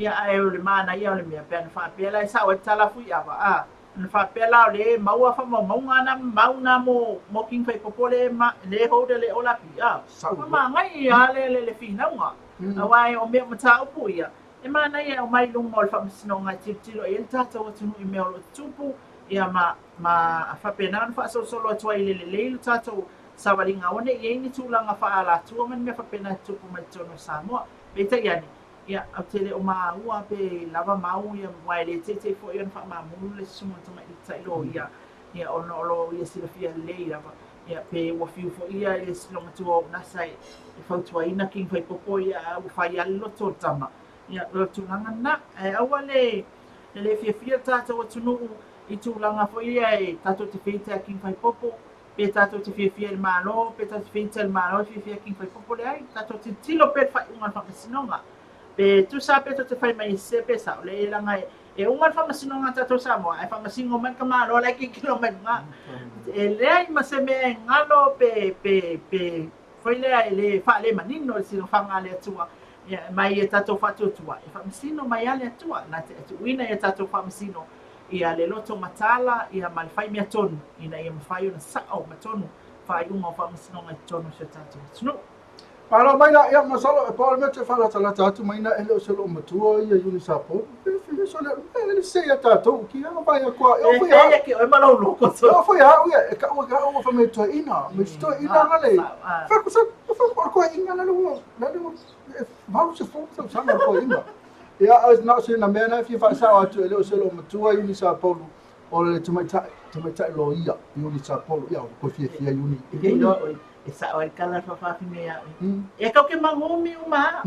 Ia, ae o le manaia o le mea, pe ana faapea la e sao ai le tala a Fuiava, ā, Ana faapea la o lea e maua faamaumauga ana mau na mo mo King Faipopo le ma le holder le ola pi a. Whamāngai a le le le finauga. Aua e o mea mataupu ia, e manaia e aumai i luma o le Faamasinoga e tilotilo i ai le tatou atunuu i mea o lo o tutupu, ia ma ma faapena ona faasolosolo atu ai i le lelei lo tatou savaliga aua ne i i ai ni tulaga faaalatua ma ni mea faapena e tutupu mai totonu o Samoa. Peitai ane, Ia, ou te le o maua pe lava mau ia, aua e le teitei foi ona faamamulu le susuga tamaitai loia, ia, ona o lo o ia silafia lelei lava, ia, pe ua fiu foi ia i le loomatua o Unasa e fautuaina King Faipopo, ia, a ua fai lava le loto o le tama. Ia, o le tulaga lena. Ae aua le le fiafia le tatou atunuu i tulaga foi ia e tatou te feita ia King Faipopo. Pe tatou te fiafia i le Malo, pe tatou te fiaita i le Malo, e fiafia King Faipopo, leai, tatou tilotilo pea i le faaiuga a le Faamasinoga. Pe tusa pe tou te fai mai e sese pe sao, leai leaga e uma le Faamasinoga a tatou Samoa ae faamasino mai le tamaloa la e tilotilo mai luga. E leai ma se mea e galo pe pe pe foi lea e le faalemanino i le silafaga a le Atua, ia mai ia tatou faatuatua, e faamasino mai lava le Atua, na te tuuina ia tatou faamasino ia le loto mataala ia ma le fai mea tonu ina ia mafai ona sao ma tonu faaiuga o faamasinoga i totonu o si o tatou atunuu. Malo mai la, ia masalo e pau le mea te faalatalata atu mai na e le o se loo matua ia Iuni Sapolu. E le se ia tatou ki a vai a koa. E foi a ke oi malau loko so. E foi a ia e ka ua ka ua fa me toi ina, me toi ina ngale. Fa ku sa fa ko ko ina na lu na lu valu se fo sa sa na ko ina. Ia a na se na mea na fia faasao atu e le o se loo matua Iuni Sapolu o le tamaitai tamaitai loia Iuni Sapolu ia ko fiafia Iuni. E sao ai kala fafafine ia oe. E kau ke mangumi uma.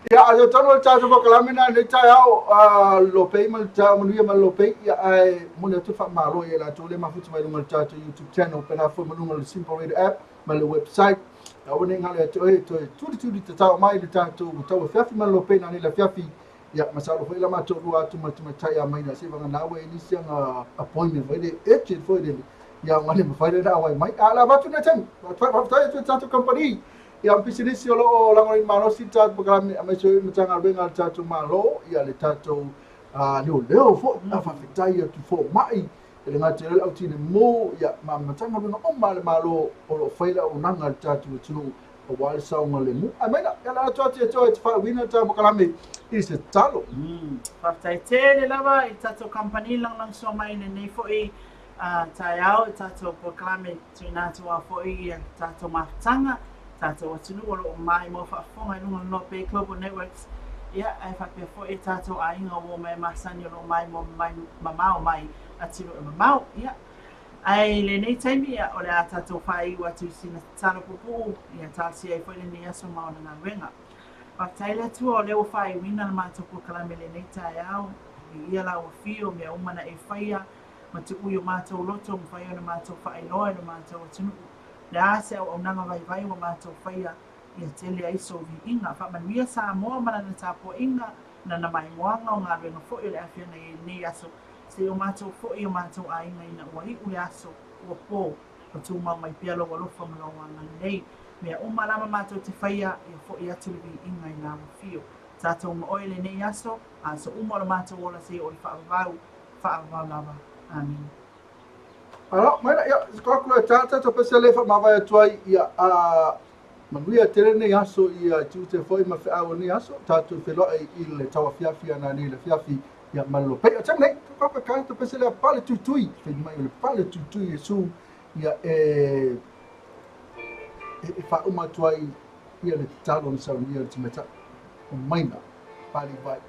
Ia, a yo tonu o le tatou polokalame na nei taeao, lopei ma le taeao manuia ma le lopei, ia ae momoli atu le faamalo ia i latou lea mafuta mai luga o le tatou YouTube channel, pena foi ma luga o le Simple Radio app ma le website. Aua ne i galo ia te oe, toe tulituli tatao mai le tatou tauafiafi ma le lopei nanei le afiafi. Ia, masalo foi la matou lua atu ma le tamaitai a Maina se vagana ua i nisi anga appointment foi le urgent foi lele ia ona le mafai lea ona auai mai. A o le avatu nei taimi, faafetai atu i le tatou kamupani ia ma pisinisi o lo o lagonaina malosi le tatou polokalame aemaise foi Matagaluega a le tatou Malo, ia le tatou leoleo foi, a faafetai atu i fomai, e le gata i le au tineimu, ia ma Matagaluega uma a le Malo o lo o fai le auaunaga a le tatou atunuu aua le saogalemu. Ae mai la, ia le atu atu ia te oe e te faauiina le tatou polokalame i se tatalo. Faafetai tele lava i le tatou kamupani lagolagosoa mai i lenei foi taeao i tatou polokalame tuuina atu ai foi ia tatou mafutaga, tatou atunuu o lo o maimoa faafofoga i luga o le North Bay Global Networks, ia ae faapea foi tatou aiga ua omai masani o lo o maimoa mai mamao mai atunuu e mamao. Ia ae i lenei taimi ia o le a tatou faaiu atu i sina tatalo puupuu ia talosia ai foi lenei aso ma ona galuega. Faafetai le Atua o lea ua faaiuina le matou polokalame i lenei taeao, viia lau afio, mea uma na e faia ma tuu i o matou loto mafai ona matou faailoa i lo matou atunuu. Le a se auaunaga vaivai ua matou faia ia tele ai sou viiga. Faamanuia Samoa ma lana tapuaiga, lana maimoaga o galuega foi o le a feagai ai i lenei aso, seia o matou foi i o matou aiga ina ua iu le aso, ua po, ua tumau mai pea lou alofa ma lou agalelei. Mea uma lava matou te faia, ia foi atu le viiga i lau afio. Tatou ma oe i lenei aso, aso uma o lo matou ola seia oo i le faavavau, faavavau lava. Amene. Alo, mai la, ia, ko aku le tata, to pese le fa mavae atu ai, ia, a, manuia tele nei aso, ia, tiute foi ma feau o nei aso, tatou feiloai i le tauafiafi ana nei le afiafi, ia, malolo pei. O taimi nei, ko aku e to pese le pale tuitui, fai mai o le pale tuitui Iesu, ia, e, e faauma atu ai, ia le tatalo na saunia e le tamaitai, o Maina Pali Vai.